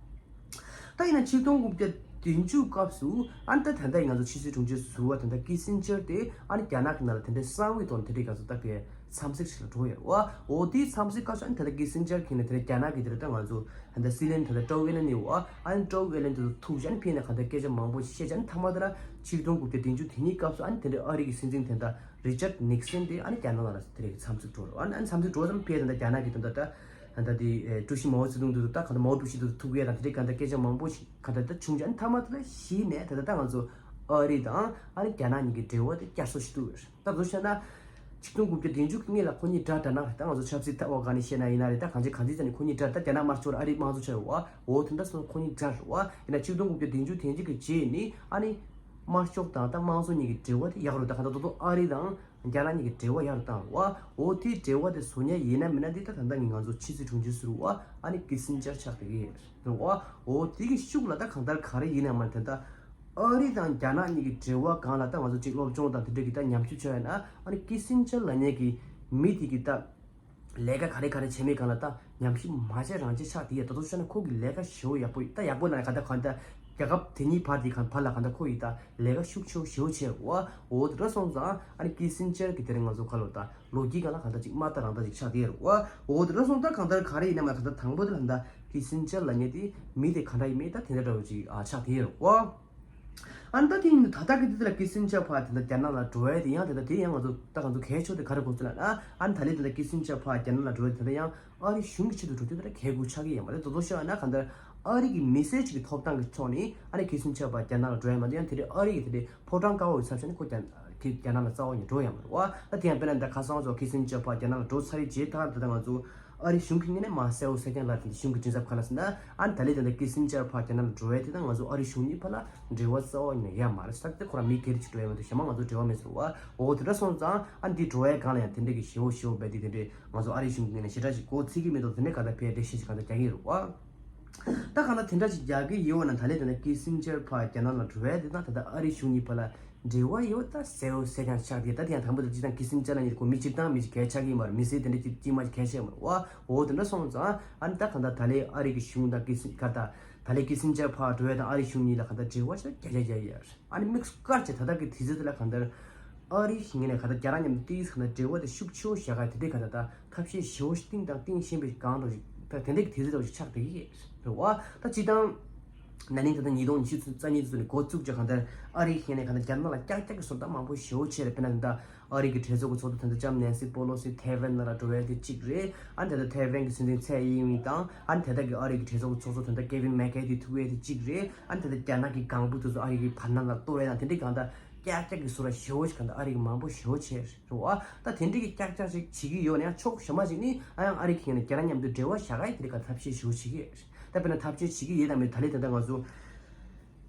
ད་ཡིན་ན་ཆིག་སྟོང་དགུ་བརྒྱ་བདུན་ཅུ་སྐབས་སུ་ཨ་ནི་ད་ད་ལྟ་ཡིན་ང་ཚོ་ཕྱི་སྲིད་དྲུང་ཆེ་ཟུར་པ་ད་ལྟ་ཀི་སིན་ཇར་དེ་ཨ་ནི་རྒྱ་ནག་གི་ནང་ལ་དེ་འདྲའི་གསང་བའི་ཐོག་ནས་དེ་འདྲའི་ག་ཚོད་ད་ཕེ་འཚམས་གཟིགས་ཤིག་ལ་འགྲོ་ཡོད་རེད་བ། འོ་དེའི་འཚམས་གཟིགས་སྐབས་སུ་ཨ་ནི་ད་ལྟ་ཀི་སིན་ཇར་གྱིས་ནས་དེ་འདྲ་རྒྱ་ནག་གི་དེ་འདྲ་ད་ང་ཚོ་ད་ལྟ་སྲིད་བློན་ད་ལྟ་ཀྲོའུ་ཨེ་ལན་ནི་བ་ཨ་ནི་ཀྲོའུ་ཨེ་ལན་དེ་ཚོ་ཐུག་བྱས་ཨ་ནི་ཕེ་ནས་ག་ད་སྐད་ཆ་མང་པོ་བཤད་བྱས་ཨ་ནི་མཐའ་མ་དེ་ལ་ཆིག་སྟོང་དགུ་བརྒྱ་བདུན་ཅུ་དེ་གཉིས་སྐབས་སུ་ཨ་ནི་དེ་འདྲའི་ཨ་རི་གི་སྲིད་འཛིན་དེ་འདྲ་རི་ཅར་ནིག་སན་དེ་ཨ་ནི་རྒྱ་ནག་ལ་དེ་འདྲའི་འཚམས་གཟིགས་འགྲོ་རེད། ཨ་ནི་ཨ་ནི་འཚམས་གཟིགས་འགྲོ་ཙམ་ཕེ་ད་ལྟ་རྒྱ་ནག་གི་ད་ལྟ་ད། ད་ལྟ་དེ་ཀྲུའུ་ཞི་མའོ་ཙེ་ཏུང་དེ་ཚོ་ད་ག་ད་མའོ་ཀྲུའུ་ཞི་དེ་ཚོ་ཐུག་ཡས་དང་དེ་འདྲའི་ག་ད་སྐད་ཆ་མང་པོ་ཞིག་ག་ད་ད་བྱུང་རྗེས་ཨ་ནི་མཐའ་མ་དེ་ལ་གཞི་ནས་ད་ལྟ་ད་ང་ཚོ་ཨ་རི་དང་ཨ་རི་རྒྱ་ནག་གཉིས་ཀྱི་འབྲེལ་བ་དེ་བསྐྱར་གསོ་ཞིག་ཐུབ་ཡོད་རེད། ད་དུང་བཤད་ན་ཆིག་སྟོང་དགུ་བརྒྱ་བདུན་ཅུ་གི་སྔོན་ལ་ཁོ་གཉིས་དགྲ་དགྲ་ནག་རེད། ད་ང་ཚོ་ཆབ་སྲིད་ཐོག་ག་ནས་བཤད་ན་ཡིན་ན་རེད། ད་གང་ཅི་གང་ཅི་ཙམ་ནས་ཁོ་གཉིས་དགྲ་ད་རྒྱ་ནག་དམར་ཤོག་ཨ་རི་དམངས་གཙོ་ཆགས་ཡོད་བ། འོ་དེ་འདྲ་སོང་ཁོ་གཉིས་དགྲ་རེད་བ། ཡིན་ན་ཆིག་སྟོང་དགུ་བརྒྱ་བདུན་ཅུ་དོན་གཅིག་གི་རྗེས་ནི་ཨ་ནི་དམར་ཤོག་དང་ད་དམངས་གཙོ་གཉིས་ཀྱི་འབྲེལ་བ་དེ་ཡག་རུ། ད་ག་ད་དུང་ཨ་རི་དང་རྒྱ་ནག་གཉིས་ཀྱི་འབྲེལ་བ་ཡག་རུ་བཏང་བ། འོ་དེའི་འབྲེལ་བ་དེ་བཟོ་མཁན་ཡིན་ན་མིན་ན་འདི་ད་ད་ལྟ་ངས་ང་ཚོ་ཕྱི་སྲིད་དྲུང་ཆེ་ཟུར་པ་ཨ་ནི་ཀི་སིན་ཇར་ཆགས་བསྡད་ཀྱི་ཡོད་རེད་བ། འོ་དེ་གི་ཤུགས་ལ་ད་གང་ལྟར་ག་རེ་ཡིན་ན་མ་ད་ལྟ་ཨ་རི་དང་རྒྱ་ནག་གཉིས་ཀྱི་འབྲེལ་བ་སྒང་ལ་ད་ང་ཚོ་གཅིག་སློབ་སྦྱོང་དང་དེ་འདྲ་གི་ད་ཉམས་ཞིབ་བྱས་ཡོད་ན་ཨ་ནི་ཀི་སིན་ཇར་ལབ་མཁན་གྱི་མི་དེ་གི་ད་ལས་ཀ་ག་རེ་ག་རེ་བྱས་མེད་སྒང་ལ་ད་ཉམས་ཞིབ་མ་བྱས་རང་བྱས་ཆགས་བསྡད་ཡོད། ད་དུང་བཤད་ན་ཁོ་གི་ལས་ཀ་ཞེ་པོ་ཡག་པོ་ད་ཡག་པོ་ན་ག་ད་གང་ལྟར་རྒྱལ་ཁབ་དེ་གཉིས་བར་དེ་གང་བར་ལ་གང་ལྟར་ཁོ་ཡི་ད་ལས་ཀ་ཤུགས་ཆེ་བོ་ཞེ་པོ་བྱས་བ། འོ་དེ་འདྲ་སོང་ཙང་ཨ་ནི་ཀི་སིན་ཇར་གི་དེ་རིང་ང་ཚོ་ཁ་ལོ་ད་ལོ་རྒྱུས་སྒང་ལ་གང་ལྟར་ཅིག་མ་ལྟ་རང་ལྟ་ཅིག་ཆགས་བསྡད་ཡོད་རེད་བ། འོ་དེ་འདྲ་སོང་ཙང་གང་ལྟར་ག་རེ་ཡིན་ན་མ་གང་ལྟར་དང་པོ་དེ་ལ་ད་ཀི་སིན་ཇར་ལབ་མཁན་དེ་མི་དེ་ག་འདྲ་ཡིན་མིན་ད་དེ་འདྲ་འདྲ་བོ་ཅིག་ཨ་ཆགས་བསྡད་ཡོད་རེད་བ། ཨ་ནི་ད་དེ་ཡིན་ད་ལྟ་གི་དུས་ཚོད་ལ་ཀི་སིན་ཇར་ཕར་དེ་འདྲ་རྒྱ་ནག་ལ་འགྲོ་ཡས་དེ་ཡང་དེ་འདྲ་དེ་ཡང་ང་ཚོ་ད་ང་ཚོ་གལ་ཆེ་དེ་ག་རེ་གོ་ཚོད་ལ་ན་ཨ་ནི་ད་ལན་དེ་འདྲ་ཀི་སིན་ཇར་ཕར་རྒྱ་ནག་ལ་འགྲོ་ཡས་དེ་འདྲ་ཡང་ཨ་རི་གཞུང་གི་ཆེད་དུ་འགྲོ་དུས་དེ་འདྲ་གལ་དགོས་ཆགས་ཀྱི་ཡོད་མ་རེད། དོ་དོ་ཤོད་ན་གང་ལྟར་ཨ་རི་གི་མི་སེར་ཅིག་གི་ཐོབ་ཐང་གི་ཐོག་ནས་ཨ་ནི་ཀི་སིན་ཇར་ཕར་རྒྱ་ནག་ལ་འགྲོ་ཡས་མ་གཏོགས་ཡང་དེ་འདྲའི་ཨ་རི་གི་དེ་འདྲའི་ཕོ་བྲང་དཀར་པོ་གི་ཚབ་བྱས་ནས་ཁོ་རྒྱ་རྒྱ་ནག་ལ་རྩ་བ་ནས་འགྲོ་ཡས་མ་རེད་བ། ད་དེ་ཡང་དཔེར་ན་ད་ཁ་སང་ཚོ་ཀི་སིན་ཇར་ཕར་རྒྱ་ནག་ལ་འགྲོ་ཚར་རེད་བྱས་ད་ད་ལྟ་ང་ཚོ་ཨ་རི་གཞུང་གི་ངོས་ནས་མར་གསལ་པོ་གསལ་རྐྱང་ལབ་དེ་གཞུང་གི་མགྲིན་ཚབ་ག་ལ་ཟེར་ན་ཨ་ནི་ད་ལན་དེ་འདྲ་ཀི་སིན་ཇར་ཕར་རྒྱ་ནག་ལ་འགྲོ་ཡས་དེ་ད་ང་ཚོ་ཨ་རི་གཞུང་གཉིས་བར་ལ་འབྲེལ་བ་རྩ་བ་ནས་ཡོད་མ་རེད། ད་དེ་ཁོ་རང་མི་སྒེར་གྱི་འགྲོ་ཡས་མ་གཏོགས་གཞན་མ་ང་ཚོ་འབྲེལ་བ་མེད་ཟེར་བ། འོ་དེ་འདྲ་སོང་ཙང་ཨ་ནི་འདི་འགྲོ་ཡས་སྒང་ལ་ཡང་དེ་འདྲ་གི་ཞེ་པོ་ཞེ་པོ་བས་དེ་དེ་འདྲའི་ང་ཚོ་ཨ་རི་གཞུང་གི་ངོས་ནས་ཞེ་དྲག་ཅིག་གོ་ཚིག་གི་མེད་དོ། དེ་འདྲའི་ག་ད་ཕལ་འགྲེལ་བཤད་ཅིག་ག་ད་རྒྱག་གི་ཡོད་རེད་བ། ད་གང་ལྟར་དེ་འདྲ་ཅིག་རྒྱག་གི་ཡོད་ན་ད་ལན་དེ་ན་ཀི་སིན་ཇར་ཕར་རྒྱ་ནག་ལ་འགྲོ་ཡས་དེ་དང་ད་ལྟ་ཨ་རི་གཞུང་གཉིས་བར་ལ་འབྲེལ་བ་ཡོད་ད་གསལ་པོ་གསལ་རྐྱང་ཆགས་ཀྱི། ད་དེ་ཡང་དང་པོ་དེ་སྤྱིར་བཏང་ཀི་སིན་ཇར་ལབ་མཁན་ཁོ་མི་སྤྱིར་བཏང་མི་ཞིག་གལ་ཆགས་ཀྱི་མ་རེད། མི་སེར་དེ་འདྲ་ཅིག་ཅིག་མ་ཞིག་གལ་ཆགས་མ་རེད་བ། འོ་དེ་འདྲ་སོང་ཙང་ཨ་ནི་ད་གང་ལྟར་ད་ལན་ཨ་རི་གི་གཞུང་དང་ཀི་སིན་ག་ད་ད་ལན་ཀི་སིན་ཇར་ཕར་འགྲོ་ཡས་དང་ཨ་རི་གཞུང་གཉིས་ལ་གང་ལྟར་འབྲེལ་བ་ཞིག་རྒྱ་རྒྱ་རྒྱ་ཡོད་རེད། ཨ་ནི་དམིགས་སུ་བཀར་བྱས་ད་ལྟ་གི་དུས་ཚོད་དེ་ལ་གང་ལྟར་ཨ་རི་ཞིག་ངོས་ནས་གང་ལྟར་རྒྱ་ར་མཉམ་དུ་ཏིས་གང་ལྟར་འབྲེལ་བ་དེ་ཤུགས་ཆེ་བོ་བཞག་ག་དེ་འདྲའི་གང་ལྟར་ད་ཐབས་ཤེས་ཞེ་བོ་ཞིག་བཏིང་དང་བཏིང་བཞིན་པའི་སྒང་དུ་ཞིག་ད་དེ་འདྲའི་གི་དུས་ཚོད་དེ་ཞིག་ཆགས་བསྡད་ཀྱི་རེད་བ། ད་སྤྱིར་བཏང་ ན་ནིང་ད་ལྟ་ཉིས་སྟོང་ཉི་ཤུ་རྩ་གཉིས་ཚོ་ནས་འགོ་བཙུགས་ཀྱི་གང་ལྟར་ཨ་རིའི་ཁེ་ནས་གང་ལྟར་རྒྱ་ནག་ལ་ཀྱག་ཀྱག་གི་བཟོ་ལྟ་མང་པོ་ཞེ་པོ་བྱས་རེད། དཔེར་ན་ད་ལྟ་ཨ་རི་གི་གྲོས་ཚོགས་ཀྱི་ཚོགས་གཙོ་ད་ལྟ་ལྕམ་ནན་སི་པོ་ལོ་སི་ཐེ་ཝན་ནང་ལ་འགྲོ་ཡ་དེ་གཅིག་རེད། ཨ་ནི་ད་ལྟ་ཐེ་ཝན་གྱི་སྲིད་འཛིན་ཚའེ་ཡིན་མིན་དང་ཨ་ནི་ད་ལྟ་གི་ཨ་རི་གི་གྲོས་ཚོགས་ཀྱི་ཚོགས་གཙོ་ད་ལྟ་ཀེ་ཝིན་མེག་ཀེ་དེ་ཐུག་ཡ་དེ་གཅིག་རེད། ཨ་ནི་ད་ལྟ་རྒྱ་ནག་གི་གང་བུ་དེ་ཚོ་ཨ་རི་གི་བར་སྣང་ལ་གཏོར་ཡ་དང་དེ་འདྲའི་གང་ལྟར་ཀྱག་ཀྱག་གི་བཟོ་ལྟ་ཞེ་པོ་ཞིག་གང་ལྟར་ཨ་རི་གི་མང་པོ་ཞེ་པོ་བྱས་རེད་བ། ད་དེ་འདྲའི་གི་ཀྱག་ཀྱག་ཅིག་བྱེད་ཀྱི་ཡོད་ན་ཡང་ཕྱོགས་གཞན་མ་ཞིག་ནི་ཨ་ཡང་ཨ་རི་གི་ཁེ་ནས་རྒྱ་ནག་མཉམ་དུ་འབྲེལ་བ་བཞག་ག་ཡི་དེ་རིགས་ག་ཐབས་ཤེས་ཞེ་པོ་བྱེད་ཀྱི་ཡོད་རེད། ད་དཔེར་ན་ཐབས་ཤེས་བྱེད་ཀྱི་ཡོད་དམ་མེད་ད་ལས་ད་ལྟ་ང་ཚོ་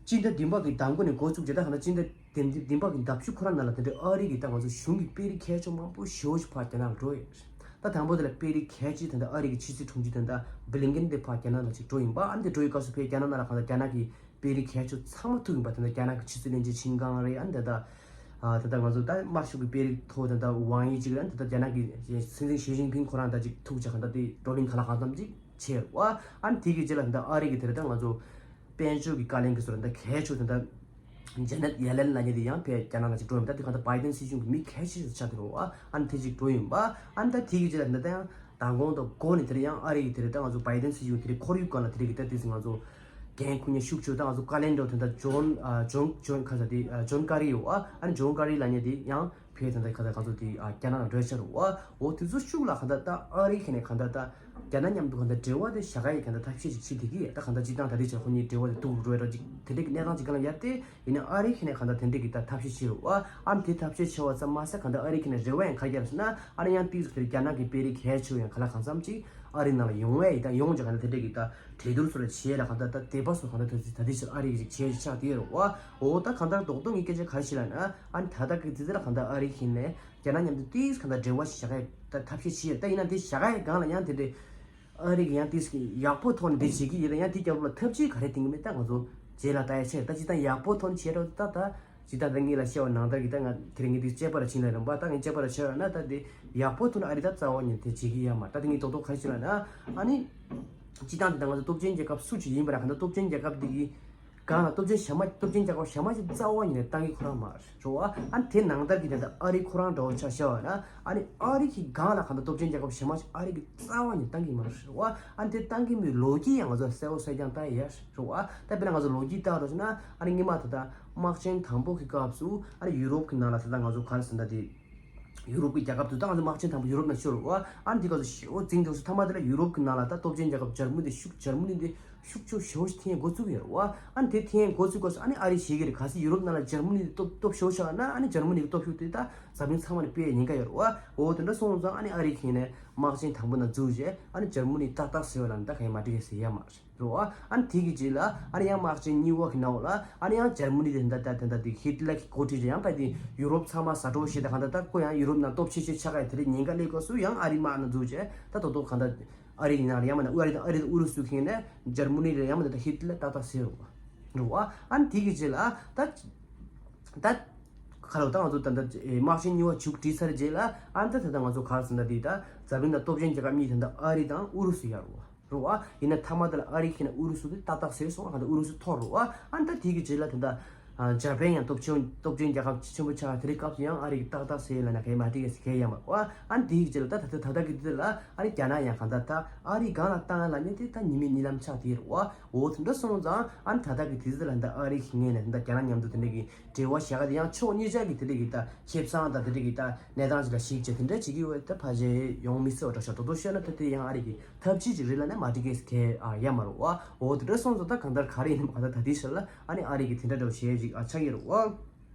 སྤྱི་ཟླ་བདུན་པ་གི་ཟླ་མགོ་ནས་འགོ་བཙུགས་རྗེས་ད་གང་ལྟར་སྤྱི་ཟླ་བདུན་བདུན་པ་གི་ཟླ་བཅུ་ཁོ་རང་ནང་ལ་དེ་འདྲའི་ཨ་རི་གི་ད་ང་ཚོ་གཞུང་གི་དཔོན་རིགས་མཁས་མཆོག་མང་པོ་ཞེ་པོ་ཞིག་ཕར་རྒྱ་ནག་ལ་འགྲོ་ཡོད་རེད། ད་དང་པོ་དེ་ལ་དཔོན་རིགས་གལ་ཆེ་ད་ལྟ་ཨ་རི་གི་ཕྱི་སྲིད་དྲུང་ཆེ་ད་ལྟ་བྷི་ལིན་ཀེན་དེ་ཕར་རྒྱ་ནག་ལ་ཅིག་འགྲོ་ཡིན་པ། ཨ་ནི་དེ་འགྲོ་ཡི་སྐབས་སུ་ཕར་རྒྱ་ནག་ནང་ལ་གང་ལྟར་རྒྱ་ནག་གི་དཔོན་རིགས་གལ་ཆེ་ཚང་མ་ཐུག་ཡིན་པ། ད་ལྟ་རྒྱ་ནག་གི་ཕྱི་སྲིད་བློན་ཆེན་ཆིན་ཀང་རེད། ཨ་ནི་ད་ལྟ་ཨ་ད་ལྟ་ང་ཚོ་ད་དམར་ཤོག་གི་དཔོན་རིགས་ཐོག་ད་ལྟ་ཝང་ཡི་གཅིག་རེད། ཨ་ནི་ད་ལྟ་རྒྱ་ནག་གི་སྲིད་འཛིན་ཞི་ཅིན་ཕིང་ཁོ་རང་ད་ཅིག་ཐུག་བྱས་གང་ལྟར་དེ་བགྲོ་གླེང་གང་ལ་གང་འཚམ་ཅིག་བྱས་རེད་བ། ཨ་ནི་དེ་གི་རྗེས་ལ་ད་ལྟ་ཨ་རི་གི་དེ་རེད་ད་ང་ཚོ་དཔལ་འབྱོར་གྱི་བཀའ་བློན་གྱི་ཟུར་ད་གལ་ཆེ་ད་ལྟ་ཇེ་ནེད་ཡེ་ལེན་ལབ་མཁན་དེ་ཡང་ཕར་རྒྱ་ནག་ལ་ཅིག་འགྲོ་ཡིན་པ། ད་དེ་གང་ལྟར་བྷའི་ཏན་སྲིད་གཞུང་གི་མི་གལ་ཆེ་ཤོས་ཆགས་ཀྱི་རེད་བ། ཨ་ནི་དེ་ཅིག་འགྲོ་ཡིན་པ། ཨ་ནི་ད་དེ་གི་རྗེས་ལ་ད་ལྟ་ཡང་མདང་དགོང་དང་འགོ་ནས་དེ་རིང་ཡང་ཨ་རི་གི་དེ་རིང་ད་ང་ཚོ་བྷའི་ཏན་སྲིད་གཞུང་དེ་རིང་ཁོར་ཡུག་སྒང་ལ་དེ་རིང་གི་ད་དེ་ང་ཚོ་འགན་འཁུར་མཁན་ཤུགས་ཆེ་ད་ང་ཚོ་བཀའ་བློན་འདྲ་བོ་དེ་ད་ཇོན་ཨ་ཇོན་ཇོན་ཁ་ས་དེ་ཨ་ཇོན་ཀ་རི་ཡོད་ཨ། ཨ་ནི་ཇོན་ཀ་རི་ལབ་མཁན་དེ་ཡང་ཕར་ད་ལྟ་ག་ད་ག་ཚོད་དེ་ཨ་རྒྱ་ནག་ལ་འགྲོ་ཆ་རུ་བ། འོ་དེ་ཚོ་ཤུགས་ལ་ག་ད་ད་ཨ་རི་ཁེ་ནས་ག་ད་ད་རྒྱ་ནག་མཉམ་དུ་ག་ད་འབྲེལ་བ་དེ་བཞག་ག་ཡི་ག་ད་ཐབས་ཤེས་ཅིག་བྱེད་བསྡད་ཀྱི་ཡོད། ད་ག་ད་སྤྱི་བཏང་ད་རེས་ཆ་ཁོ་གཉིས་འབྲེལ་བ་དེ་སྡུག་རུ་འགྲོ་ཡ་འདྲ་ཅིག་དེ་འདྲའི་གི་གནས་སྟངས་ཅིག་ག་ལ་ཡར་ཏེ་ཡིན་ན་ཨ་རི་ཁེ་ནས་ག་ད་དེ་འདྲའི་གི་ད་ཐབས་ཤེས་བྱེད་རུ་བ། ཨ་ནི་དེ་ཐབས་ཤེས་བྱེད་བ་ཙམ་མ་ཟད་ག་ད་ཨ་རི་ཁེ་ནས་རེ་བ་ཡང་ག་རྒྱབ་ཟེར་ན་ཨ་ནི་ཡང་ཏིག་ཟེར་རྒྱ་ནག་གི་དཔོན་རིགས་གལ་ཆེ་ཡང་ག་ལ་གང་འཚམ་ཅིག་ཨ་རི་ནང་ལ་ཡོང་བས་ཡིན་ད་ཡོང་ཅིག་ག་ད་དེ་འདྲའི་གི་ད་གྲོས་བསྡུར་སོགས་ལ་བྱེད་ལ་ག་ད་ད་དེ་བ་སོགས་ག་ད་ད་ད་དེ་ཕྱིར་ཨ་རི་གི་ཅིག་བྱེད་ཅིག་ཆགས་དེ་རུ་བ། འོ་ད་གང་ལྟར་རྡོག་རྡོག་གི་སྐད་ཆ་ག་རེ་ཞིག་ལབ་ན། ཨ་ནི་ད་ལྟ་གི་དུས་ཚོད་ལ་གང་ལྟར་ཨ་རི་ཡིན་ནས་རྒྱ་ནག་མཉམ་དུ་ཏིས་གང་ལྟར་འབྲེལ་བ་ཞིག་བཞག་ཡ་ད་ཐབས་ཤེས་བྱེད་ཡ་ད་ཡིན་ན་དེ་བཞག་ཡ་སྒང་ལ་ཡང་དེ་འདྲའི་ཨ་རི་གི་ཡང་ཏིས་ཡག་པོ་ཐོག་ནས་དེ་བྱེད་ཀྱི་ཡིན་ན་ཡང་དེ་རྒྱབ་ལ་ཐབས་ཇུས་ག་རེ་བཏིང་གི་མེད་ད་ང་ཚོ་རྗེས་ལ་ལྟ་ཡ་ཆེ་ད་ཅི་ད་ཡག་པོ་ཐོག་ནས་བྱེད་རོགས་ད་ད་ཅི་ད་ད་ངེད་ལ་བཤད་པ་ནང་ལྟར་གི་ད་ང་དེ་རིང་ངེད་དེ་དཔྱད་པ་ལ་ཕྱིན་ལ་རིམ་པ་ད་ངས་དཔྱད་པ་ལ་བྱས་ཡོད་ན་ད་དེ་ཡག་པོ་ཐོག་ནས་ཨ་རི་ད་རྩ་བ་ཉིད་དེ་བྱེད་ཀྱི་ཡོད་མ་ད་ད་ངས་རྡོག་རྡོག་ག་རེ་བྱེད་ལབ་ན་ཨ་ནི། སྤྱི་བཏང་དེ་ད་ང་ཚོ་སྟོབས་ཆེན་རྒྱལ་ཁབ་སུ་ཞིག་ཡིན་པ་ར་གང་ལྟར་སྟོབས་ཆེན་རྒྱལ་ཁབ་འདི་གི་སྒང་ལ་སྟོབས་ཆེན་གཞན་མ་སྟོབས་ཆེན་རྒྱལ་ཁབ་གཞན་མ་ཞིག་རྩ་བ་ཉིད་ནས་བཏང་གི་ཁོ་རང་མ་རེད་བ། ཨ་ནི་དེ་ནང་ལྟར་གྱི་དེ་ད་ཨ་རི་ཁོ་རང་འདྲ་བོ་ཆ་བཞག་པ་ན་ཨ་ནི་ཨ་རི་གི་སྒང་ལ་གང་ལྟར་སྟོབས་ཆེན་རྒྱལ་ཁབ་གཞན་མ་ཞིག་ཨ་རི་གི་རྩ་བ་ཉིད་བཏང་གི་མ་རེད་བ། ཨ་ནི་དེ་བཏང་གི་མེད་ལོ་རྒྱུས་ཡང་ང་ཚོ་གསལ་བོ་གསལ་རྐྱང་བལྟ་ཡ་རེད་བ། ད་དཔེར་ན་ང་ཚོ་ལོ་རྒྱུས་བལྟ་རོགས་བྱས་ན་ཨ་ནི་སྔོན་མ་ད་ད་དམག་ཆེན་དང་པོ་གི་སྐབས་སུ་ཨ་ནི་ཡུ་རོབ་གི་ནང་ལ་ད་ད་ང་ཚོ་ག་རེ་ཟེར་ན་དེ། ཡུ་རོབ་ཀྱི་རྒྱལ་ཁབ་དུ་ད་ང་ཚོ་དམག་ཆེན་དང་པོ་ཡུ་རོབ་ནང་ཤོར་བ། ཨ་ནི་དེ་སྐབས་སུ་ཞེ་པོ་འཛིང་འདུག་སུ་ཐ་མ་དེ་ལ་ཡུ་རོབ་ཀྱི་ནང་ལ་ད་སྟོབས་ཆེན་རྒྱལ་ཁབ་འཇར་མ་ནི་དེ་ཤུགས་འཇར་མ་ནི་དེ་ཤུགས་ཆེ་ཞེ་པོ་ཞིག་འཐེན་འགོ་བཙུགས་ཡོད་རེད་བ། ཨ་ནི་དེ་འཐེན་འགོ་བཙུགས་སྐབས་སུ་ཨ་ནི་ཨ་རི་ཞེད་ཀྱི་རེད། གལ་སྲིད་ཡུ་རོབ་ནང་ལ་འཇར་མ་ནི་དེ་སྟོབས་སྟོབས་ཤོར་ཤག་ན་ཨ་ནི་འཇར་མ་ནི་གི་སྟོབས་ཤུགས་དེ་ད་འཛམ་གླིང་ཚང་མ་ནས་སྤེལ་ཉེན་ཁ་ཡོད་རེད་བ། འོ་དེ་འདྲ་སོང་ཙང་ཨ་ནི་ཨ་རི་གིས་ནས་དམག་ཆེན་དང་པོ་ནང་འཛུལ་རྗེས་ཨ་ནི་འཇར་མ་ནི་ཏག་ཏག་ཟེར་བ་ལ་ནི་ད་ག་ཡེ་མ་འགྲིག་གི་ཟེར་ཡ་མ་རེད། རེད་བ། ཨ་ནི་དེ་གི་རྗེས་ལ་ཨ་ནི་ཡང་དམག་ཆེན་གཉིས་པ་གི་ནང་ལ་ཨ་ནི་ཡང་འཇར་མ་ནི་དེ་འདྲ་ད་དེ་འདྲ་དེ་ཧི་ཏི་ལར་གི་འགོ་ཁྲིད་ཡང་ད་དེ་ཡུ་རོབ་ཚང་མ་ཟ་འཕྲོ་བྱེད་དེ་གང་ལྟར་ད་ཁོ་ཡང་ཡུ་རོབ་ནང་སྟོབས་ཆེ་ཤོས་ཆགས་ཀྱི་དེ་རིང་ཉེན་ཁ་སླེབས་སྐབས་སུ་ཡང་ཨ་རི་དམག་ནང་འཛུལ་རྗེས་ད་དོ་དོ་གང་ལྟར་ཨ་རི་ཡིན་ན་ཡང་མ་ན་ཨ་རི་དང་ཨ་རི་དང་ཨུ་རུ་སུ་གིས་ནས་འཇར་མ་ནི་ལ་ཡང་མ་ན་ད་ཧི་ཏི་ལར་ཏག་ཏག་ཟེར་རུ་རུ་བ། ཨ་ནི་དེ་གི་རྗེས་ལ་ད་ད་ག་ལ་ད་ང་ཚོ་ད་ད་དམག་ཆེན་གཉིས་པ་མཇུག་སྒྲིལ་ཚར་རྗེས་ལ་ཨ་ནི་ད་ད་ད་ང་ཚོ་ག་རེ་ཟེར་ན་དེ་ད་འཛམ་གླིང་ནང་སྟོབས་ཆེན་རྒྱལ་ཁབ་གཉིས་ད་ད་ཨ་རི་དང་ཨུ་རུ་སུ་ཡར་རུ་བ། རུ་བ། ཡིན་ན་ཐ་མ་དེ་ལ་ཨ་རི་ཁེ་ན་ཨུ་རུ་སུ་དེ་ཏག་ཏག་ཟེར་སོང་ང་ད་ཨུ་རུ་སུ་ཐོར་རུ་བ། ཨ་ནི་ད་དེ་གི་རྗེས་ལ་ད་ད་ཨ་འཇར་པན་ཡང་སྟོབས་ཆེན་སྟོབས་ཆེན་རྒྱལ་ཁབ་ཆེན་པོ་ཆགས་དེ་རིང་སྐབས་སུ་ཡང་ཨ་རི་གི་ཏག་ཏག་ཟེར་ལ་ན་གའི་མ་ཏི་གེ་སི་གའི་ཡ་མ་བ། ཨ་ནི་དེ་གི་རྗེས་ལ་ད་ད་ད་ད་གི་དེ་ལ་ཨ་རི་རྒྱ་ནག་ཡང་གང་ད་ད་ཨ་རི་སྒང་ལ་བཏང་ལ་ནི་དེ་ད་ཉི་མའི་གཉིད་ལམ་ཆགས་དེ་རུ་བ། འོ་དེ་འདྲ་སོང་ཙང་ཨ་ནི་ད་ད་གི་དེ་ལ་ད་ཨ་རི་གི་ངོས་ནས་ད་རྒྱ་ནག་མཉམ་དུ་དེ་འདྲ་གི་འབྲེལ་བ་བཞག་ག་དེ་ཡང་ཕྱོགས་གཉིས་ཆ་གི་དེ་འདྲ་གི་ད་ཁེ་བཟང་དང་དེ་འདྲ་གི་ད་གནས་སྟངས་ཅིག་ལ་གཞིགས་བྱས་དེ་འདྲ་བྱེད་ཀྱི་ཡོད་ད་ཕལ་ཆེར་ཡོང་མི་སྲིད་པ་འདྲ་ཤག་དོ་དོ་ཤོད་ན་ད་དེ་ཡང་ཨ་རི་གི་ཐབས་ཇུས་ཅིག་རེད་ལབ་ན་མ་འགྲིག་གི་ཟེར་མཁན་ཡ་མ་རེད་བ། འོ་དེ་འདྲ་སོང་ཙང་ད་གང་ལྟར་ག་རེ་ཡིན་ནམ་གང་ལྟར་ད་དེ་ཤར་ལ་ཨ་ནི་ཨ་རི་གི་དེ་འདྲ་འདྲ་བོ་བྱས་ཅིག་ཨ་ཆགས་ཀྱི་རེད་བ།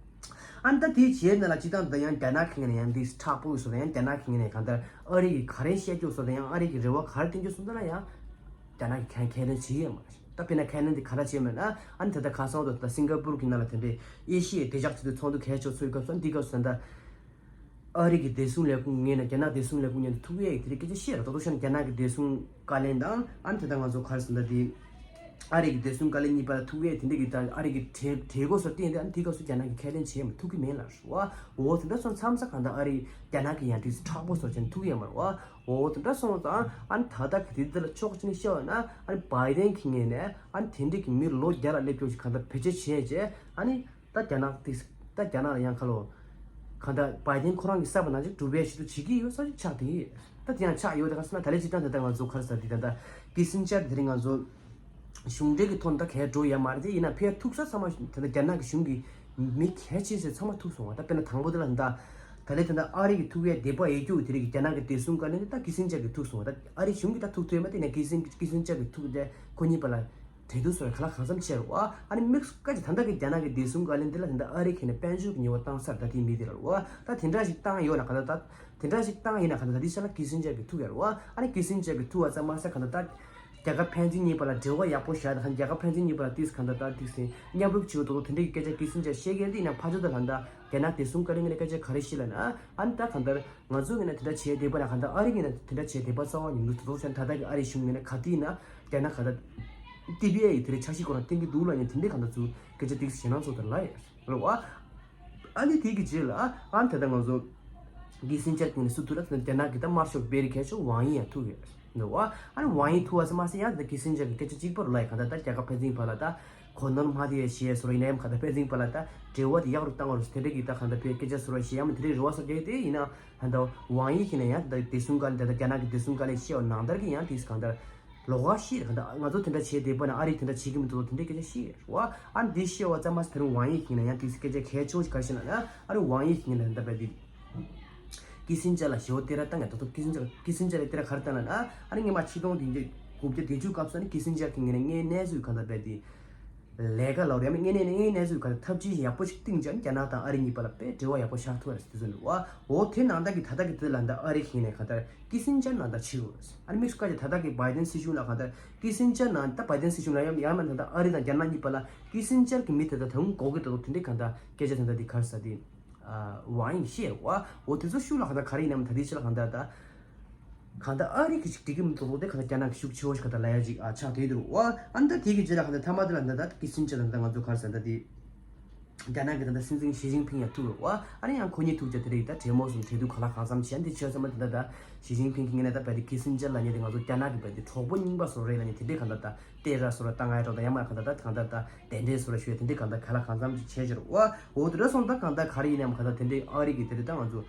ཨ་ནི་ད་དེའི་རྗེས་ནས་ལ་སྤྱི་བཏང་ད་ཡང་རྒྱ་ནག་གི་ངོས་ནས་ཡང་འདི་མཁྲེགས་པོ་བཟོ་ད་ཡང་རྒྱ་ནག་གི་ངོས་ནས་གང་ལྟར་ཨ་རི་གི་ག་རེ་བཤད་རྒྱུ་བཟོ་ད་ཡང་ཨ་རི་གི་རེ་བ་ག་རེ་བསྟན་རྒྱུ་སོང་ད་ལ་ཡང་རྒྱ་ནག་གི་ཁས་ཁས་ལེན་བྱེད་ཀྱི་ཡོད་མ་རེད། ད་དཔེར་ན་ཁས་ལེན་དེ་ག་རེ་བྱས་མེད་ན་ཨ་ནི་ད་ལྟ་ཁ་སང་དུ་ད་སིང་ག་པུར་གི་ནང་ལ་དེ་འདྲའི་ཨེ་ཤི་ཡའི་བདེ་འཇགས་ཆེད་དུ་ཚོགས་འདུ་གལ་ཆེ་ཚོགས་ཡོད་སྐབས་སུ་འདི་སྐབས་སུ་ད་ལྟ་ཨ་རི་གི་བདེ་སྲུང་ལས་ཁུངས་ངོས་ནས་རྒྱ་ནག་བདེ་སྲུང་ལས་ཁུངས་ངོས་ནས་ཐུག་ཡས་དེ་རིགས་སྐད་ཆ་བཤད་ར་ད་དུང་བཤད་ན་རྒྱ་ནག་གི་བདེ་སྲུང་བཀའ་བློན་དང་ཨ་ནི་དེ་ལྟར་ང་ཚོ་ག་རེ་ཟེར་ན་དེ་ཨ་རི་གི་བདེ་སྲུང་བཀའ་བློན་གཉིས་བར་ལ་ཐུག་ཡས་དེ་འདྲ་གི་ད་ཨ་རི་གི་གྲོས་གྲོས་འགོ་སོགས་བཏིང་དེ་ཨ་ནི་དེ་སྐབས་སུ་རྒྱ་ནག་གི་ཁས་ལེན་བྱས་མ་ཐུབ་ཀྱི་མེད་ལ་ར་བ། འོ་དེ་འདྲ་སོང་མཚམས་ས་གང་ལྟར་ཨ་རི་རྒྱ་ནག་གི་ཡང་དེ་མཁྲེགས་པོ་བཟོ་བྱས་ནས་ཐུག་ཡས་མ་ར་བ། འོ་དེ་འདྲ་སོང་ཙང་ཨ་ནི་ད་ལྟ་གི་དེ་འདི་ལ་ཕྱོགས་གཅིག་ནས་བཤད་པ་ན་ཨ་ནི་བྷའི་ཏན་གྱི་ངོས་ནས་ཨ་ནི་དེ་འདྲ་གི་མི་ལོ་བརྒྱ་ལ་སླེབས་ཀྱོག་ཅིག་གང་ལྟར་བེད་སྤྱོད་བྱས་རྗེས་ཨ་ནི། ད་རྒྱ་ནག་དེ་ད་རྒྱ་ནག་ལ་ཡང་ཁ་ལོ། གང་ལྟར་བྷའི་ཏན་ཁོ་རང་གི་གསར་པ་ནང་ཅིག་གྲུབ་པའི་ཞིག་ཏུ་བྱེད་ཀྱི་ཡོད་ས་ཅིག་ཆགས་དེ། ད་དེ་ཡང་ཆགས་ཡོད་དེ་ག་ཟེར་ན་ད་ལན་ཅིག་ད་ད་ལྟ་ང་ཚོ་ག་རེ་ཟེར་དེ་ད་ལྟ་ཀི་སིན་ཇར་དེ་རིང་ང་ཚོ་ གཞུང་འབྲེལ་གྱི་ཐོག་ནས་ད་གས་འགྲོ་ཡ་མ་རེད་དེ། ཡིན་ན་ཕར་ཐུག་ས་ཚང་མ་ད་ལྟ་རྒྱ་ནག་གི་གཞུང་གི་མི་གལ་ཆེ་ཤོས་ཚང་མ་ཐུག་སོང་བ། ད་དཔེར་ན་དང་པོ་དེ་ལ་ད་ད་ལྟ་ད་ལྟ་ཨ་རི་གི་ཐུག་ཡ་དེ་པ་ཡེ་རྒྱུ་དེ་རིགས་རྒྱ་ནག་གི་བདེ་སྲུང་བཀའ་བློན་དེ་ད་ཀི་སིན་ཇར་གྱིས་ཐུག་སོང་བ། ད་ཨ་རི་གཞུང་གིས་ད་ཐུག་ཐུབ་ཡ་མ་དེ་ནས་ཀི་སིན་ཀི་སིན་ཇར་གྱིས་ཐུག་དེ་ཁོ་གཉིས་བར་ལ་འབྲེལ་གཏུག་སོགས་ག་ལ་གང་འཚམ་བྱས་རེད་བ། ཨ་ནི་དམིགས་སུ་བཀར་ཅིག་ད་ལྟ་གི་རྒྱ་ནག་གི་བདེ་སྲུང་བཀའ་བློན་དེ་ལ་ད་ལྟ་ཨ་རི་ཁེ་ནས་དཔལ་འབྱོར་གྱི་ཉེས་པ་བཏང་ས་རེད། ད་དེའི་མི་དེ་ལ་རེད་བ། ད་དེ་འདྲ་ཞིག་བཏང་ཡོད་ན་ག་ད་ད་དེ་འདྲ་ཞིག་བཏང་ཡིན་ན་ག་ད་ད་དེ་ཤ་ལ་ཀི་སིན་ཇར་གྱིས་ཐུག་ཡ་རེད་བ། ཨ་ནི་ཀི་སིན་ཇར་གྱིས་ཐུག་བ་ཙམ་མ་ཟད་ག་ད་ད་རྒྱལ་ཁབ་ཕན་ཚུན་གཉིས་བར་ལ་འབྲེལ་བ་ཡག་པོ་བཞག་ད་ག་རྒྱལ་ཁབ་ཕན་ཚུན་གཉིས་བར་ལ་ཏིས་ག་ད་ད་ཏིས་སེ་མཉམ་རུབ་བྱེད་དོ་དེ་འདྲ་གི་སྐད་ཆ་ཀི་སིན་ཇར་བཤད་ཀྱི་རེད། དེ་ཡིན་ན་ཕ་ཇོ་ད་ལ་ད་རྒྱ་ནག་བདེ་སྲུང་བཀའ་བློན་ངོས་ནས་སྐད་ཆ་ག་རེ་བཤད་ལ་ན། ཨ་ནི་ད་གང་ལྟར་ང་ཚོ་ངོས་ནས་དེ་འདྲ་བྱས་བསྡད་པ་ན་གང་ལྟར་ཨ་རི་ངོས་ནས་དེ་འདྲ་བྱས་བསྡད་པ་རྩ་བ་ཉིད་དུ་དོ་ཚན་ད་ལྟ་གི་ཨ་རི་གཞུང་ངོས་ནས་ག་དུས་ན་རྒྱ་ནག་ག་ད་ཏི་བི་ཨེ་ཡི་དེ་འདྲ་འཆར་གཞི་སྐོར་ལ་བསྟན་གྱི་འདུག་ལ་ཡང་དེ་འདྲ་གང་ལྟར་ཚུལ་སྐད་ཆ་ཏིག་ཞེ་ནང་ཚོ་དེ་ལ་ཡ་རེད་བ། ཨ་ནི་དེ་གི་རྗེས་ལ་ཨ་ནི་ད་ལྟ་ང་ཚོ་ཀི་སིན་ཇར་གྱི་ངོས་ནས་སུ་ཐུག་ལ་རྒྱ་ནག་གི་ད་དམར་ཤོག་བེ་རི་ཁེ་ཤོ་ཝང་ཡི་ཡང་ཐུག་ཡོད་རེད་བ། ཨ་ནི་ཝང་ཡི་ཐུག་བ་ཟེར་མ་ཟེར་ཡང་ད་ཀི་སིན་ཇར་གྱི་སྐད་ཆ་གཅིག་པ་རུ་ལ་ཡ་གང་ལྟར་ད་རྒྱལ་ཁབ་ཕན་ཚུན་བར་ལ་ད། གོ་ནོར་མ་དེ་ཡ་ཞེས་སོར་ཡིན་ན་ཡང་ག་ད་ཕན་ཚུན་བར་ལ་ད་འབྲེལ་བ་དེ་ཡག་རུ་བཏང་བ་རུ་དེ་འདྲ་གི་ད་ག་ད་བོད་སྐད་ཆ་སོར་བ་ཞེས་ཡང་མི་དེ་འདྲའི་རུ་བ་སོར་རྒྱག་དེ་ཡིན་ན་ཧ་ད་ཝང་ཡི་ཁེ་ནས་ཡང་ད་བདེ་སྲུང་བཀའ་ལན་ད་ད་རྒྱ་ནག་གི་བདེ་སྲུང་བཀའ་ལན་བཤད་བ་ནང་ལྟར་གི་ཡང་དེས་གང་ལྟར་ལོགས་ཀ་ཤེས་གང་ལྟར་ང་ཚོ་དེ་འདྲ་བྱས་བསྡད་པ་ན་ཨ་རི་དེ་འདྲ་བྱེད་ཀྱི་མི་འདུག་དེ་འདྲའི་སྐད་ཆ་ཤེས་རུ་བ། ཨ་འདི་བཤད་བ་ཙམ་མ་ཟད་དེ་རུ་ཝང་ཡི་ཁེ་ནས་ཡང་དེས་སྐད་ཆ་གལ་ཆེ་བོ་ཞིག་ག་རེ་བཤད་ན་ཡང་ཨ་རི་ཝང་ཡི་ཁེ་ནས་ད་བས་དེ། ཀི་སིན་ཇར་ལ་ཞེ་བོ་སྟེར་བཏང་ཡ་ད་དུང་ཀི་སིན་ཇར་ཀི་སིན་ཇར་ལ་སྟེར་ག་རེ་བཏང་ལ་ན། ཨ་ནི་སྔོན་མ་ཆིག་སྟོང་བདུན་བརྒྱ་དགུ་བརྒྱ་བདུན་ཅུ་སྐབས་སུ་ནི་ཀི་སིན་ཇར་གྱི་ངོས་ནས་དངོས་གནས་གནས་ཚུལ་གང་ལྟར་རྦད་དེ་ལས་ཀ་ལ་རེད་མི་དངོས་གནས་ནི་དངོས་གནས་གནས་ཚུལ་གང་ལྟར་ཐབས་ཇུས་ཡག་པོ་ཞིག་བཏིང་ཅང་རྒྱ་ནག་དང་ཨ་རི་གཉིས་བར་ལ་དཔེ་འབྲེལ་བ་ཡག་པོ་ཞག་ཐུབ་ཡ་རེད་ཟེར་དུས་ཚོད་འདུག་བ། འོ་དེ་ནང་ལྟར་གྱི་ད་ལྟ་གི་དེ་ལ་ད་ཨ་རི་གི་ནས་གང་ལྟར་ཀི་སིན་ཇར་ནང་ལྟར་བྱེད་དགོས་རེད། ཨ་ནི་དམིགས་སུ་བཀར་ཏེ་ད་ལྟ་གི་བའི་ཌེན་སྲིད་གཞུང་ལ་གང་ལྟར་ཀི་སིན་ཇར་ནང་ད་བའི་ཌེན་སྲིད་གཞུང་ལ་ཡང་ཡང་མིན་ད་ལྟ་ཨ་རི་དང་རྒྱ་ནག་གཉིས་བར་ལ་ཀི་སིན་ཇར་གྱི་མི་དེ་ད་ད་འགོག་གི་ད་དོ་དེ་འདྲའི་གང་ལྟར་སྐད་ཆ་ད་ལྟ་དེ་ག་རེ་ཟེར་དེ། ཝང་ཡི་ཤེས་རེད་བ། འོ་དེ་ཚོ་ཤུགས་ལ་གང་ལྟར་ག་རེ་ཡིན་ནམ་ད་དེ་ཕྱི་ལ་གང་ལྟར་ད། གང་ལྟར་ཨ་རི་གི་ཞིག་འགྲིག་གི་མི་འདུག་དེ་གང་ལྟར་རྒྱ་ནག་གི་ཤུགས་ཆེ་བོ་ཞིག་གང་ལྟར་ལ་ཡ་ཅིག་ཨ་ཆགས་བསྡད་འདུག་བ། ཨ་ནི་ད་དེ་གི་རྗེས་ལ་གང་ལྟར་མཐའ་མ་དེ་ལ་ད་ད་ཀི་སིན་ཇར་ལ་ད་ང་ཚོ་ག་རེ་ཟེར་ད་དེ། རྒྱ་ནག་གི་ད་ལྟ་སྲིད་འཛིན་ཞི་ཅིན་ཕིང་ཡང་ཐུག་རེད་བ། ཨ་ནི་ཡང་ཁོ་གཉིས་ཐུག་ཅག་དེ་རིགས་ད་གྲོས་མོལ་སོང་གྲོས་བསྡུར་གང་ལ་གང་འཚམ་བྱས་འདི་ཆོས་ཚང་མ་དེ་ད་ད་ཞི་ཅིན་ཕིང་གི་ངོས་ནས་ད་བལ་ཏེ་ཀི་སིན་ཇར་ལབ་མཁན་དེ་ང་ཚོ་རྒྱ་ནག་གི་བལ་ཏེ་གྲོགས་པོ་རྙིང་པ་བཟོ་རེད་ལབ་མཁན་དེ་འདྲས་གང་ལྟར་ད། སྟེར་ར་སོ་ར་བཏང་ང་ཡ་འགྲོ་ད་ཡ་མ་གང་ལྟར་ད་གང་ལྟར་ད་དེ་འདྲའི་སོ་ར་ཞུ་ཡ་དེ་འདྲའི་གང་ལྟར་ག་ལ་གང་འཚམ་ཅིག་བྱས་ཕྱིར་བ། འོ་དེ་འདྲ་སོང་ད་གང་ལྟར་ག་རེ་ཡིན་ནའང་གང་ལྟར་དེ་འདྲའི་ཨ་རི་གི་དེ་འདྲ་ད་ང་ཚོ་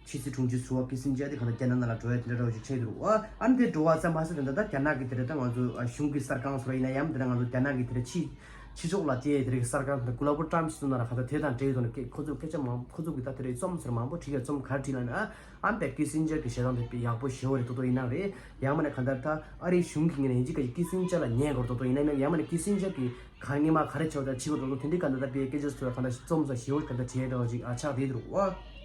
ཕྱི་སྲིད་དྲུང་ཆེ་ཟུར་པ་ཀི་སིན་ཇར་དེ་གང་ལྟར་རྒྱ་ནག་ནང་ལ་འགྲོ་ཡ་དེ་འདྲ་འདྲ་བོ་ཞིག་ཆགས་འདུག་བ། ཨ་ནི་དེ་འགྲོ་བ་ཙམ་མ་ཟད་དེ་འདྲ་ད་རྒྱ་ནག་གི་དེ་འདྲ་ད་ང་ཚོ་གཞུང་གི་གསར་ཁང་སོ་ར་ཡིན་ན་ཡང་དེ་འདྲ་ང་ཚོ་རྒྱ་ནག་གི་དེ་འདྲ་ཕྱི་ཕྱི་ཕྱོགས་ལ་དེ་དེ་འདྲ་གི་གསར་ཁང་དེ་འདྲ་གུ་ལ་པོ་ཀྲམ་ཞིག་སོང་ན་ར་གང་ལྟར་དེ་དང་འབྲེལ་ཡོད་དོ་ནི་ཁོ་ཚོ་སྐད་ཆ་མང་ཁོ་ཚོ་གི་ད་དེ་འདྲ་རྩོམ་ཟེར་མང་པོ་བྲིས་ཡ་རྩོམ་ག་རེ་བྲིས་ལ་ན། ཨམ་པའི་ཀི་སིན་ཇར་གྱི་ཞེ་སྡང་དེ་དཔེ་ཡག་པོ་ཞེ་པོ་རེད་དོ་དོ་ཡིན་ན་རེད། ཡང་མིན་ན་གང་ལྟར་ད་ཨ་རིའི་གཞུང་གི་ངོས་ནས་ཡིན་གཅིག་ག་གཅིག་ཀི་སིན་ཇར་ལ་ཉན་དགོས་རེད་དོ་དོ་ཡིན་ན་ཡང་མིན་ན་ཀི་སིན་ཇར་གྱི་ག་སྔོན་མ་ག་རེ་བྱས་པ་དང་བྱེད་དགོས་རེད་དོ་དོ་དེ་འདྲའི་གང་ལྟར་ད་དཔེ་སྐད་ཆ་ཚོ་གང་ལྟར་རྩོམ་ས་ཞེ་པོ་གང་ལྟར་བྲིས་ཡ་འདྲ་བ་ཅིག་ཨ་ཆགས་བསྡད་འདུག་ཨ།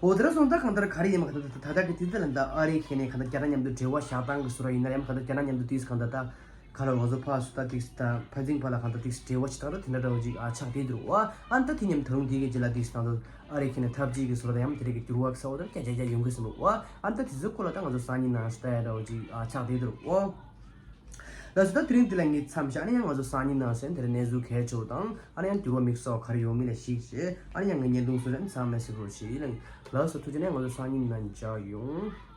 འོ་དེ་འདྲ་སོང་ད་གང་ལྟར་ག་རེ་ཡིན་མ་གང་ལྟར་ད་ད་ལྟ་གི་དུས་ཚོད་ལ་ད་ཨ་རིའི་ཁ་ནས་གང་ལྟར་རྒྱ་ནག་མཉམ་དུ་འབྲེལ་བ་བཞག་སྟངས་ཀྱི་བཟོ་འདྲ་ཡིན་ན་ཡང་གང་ལྟར་རྒྱ་ནག་མཉམ་དུ་དུས་གང་ལྟར་ད། ག་ལ་ང་ཚོ་ཕར་སུ་ད་ཏིག་ད་ཕན་ཚུན་བར་ལ་གང་ལྟར་ཏིག་འབྲེལ་བ་ཞིག་བཏང་ད་དེ་འདྲ་འདྲ་བོ་ཅིག་ཨ་ཆགས་བསྡད་འདུག་བ། ཨ་ནི་ད་དེ་མཉམ་ད་རུང་དེ་གི་རྗེས་ལ་ཏིག་ད་ཚོ་ཨ་རི་ཁ་ནས་འཐབ་ཇུས་ཀྱི་བཟོ་འདྲ་ཡང་དེ་རིགས་ཀྱི་འགྱུར་བ་གསར་བ་དང་སྐད་ཆ་རྒྱག་ཡོང་གི་ཟིན་འདུག་བ། ཨ་ནི་ད་དེ་ཚོའི་སྐོར་ལ་ད་ང་ཚོ་སང་ཉིན་ནང་ཞིག་ལྟ་ཡ་འདྲ་བོ་ཅིག་ཨ་ཆགས་བསྡད་འདུག་བ། ལགས་སོ་ད་དེ་རིང་འདི་ལ་ངས་མཚམས་བཞག་ཨ་ནི་ཡང་ང་ཚོ་སང་ཉིན་ནང་ཞིག་དེ་རིང་གནས་ཚུལ་གལ་ཆེ་བོ་དང་ཨ་ནི་ཡང་འགྱུར་བ་དམིགས་བསལ་བ་ག་རེ་ཡོང་མིན་ལ་གཞིགས་བྱས་ཨ་ནི་ཡང་ངའི་བརྙན་ཐུང་བཟོ་རན་ཚང་མས་གཟིགས་རོགས་བྱེད་ལགས། ལགས་སོ་ཐུགས་རྗེ་ཆེ་ང་ཚོ་སང་ཉིན་ནང་མཇལ་ཡོང་།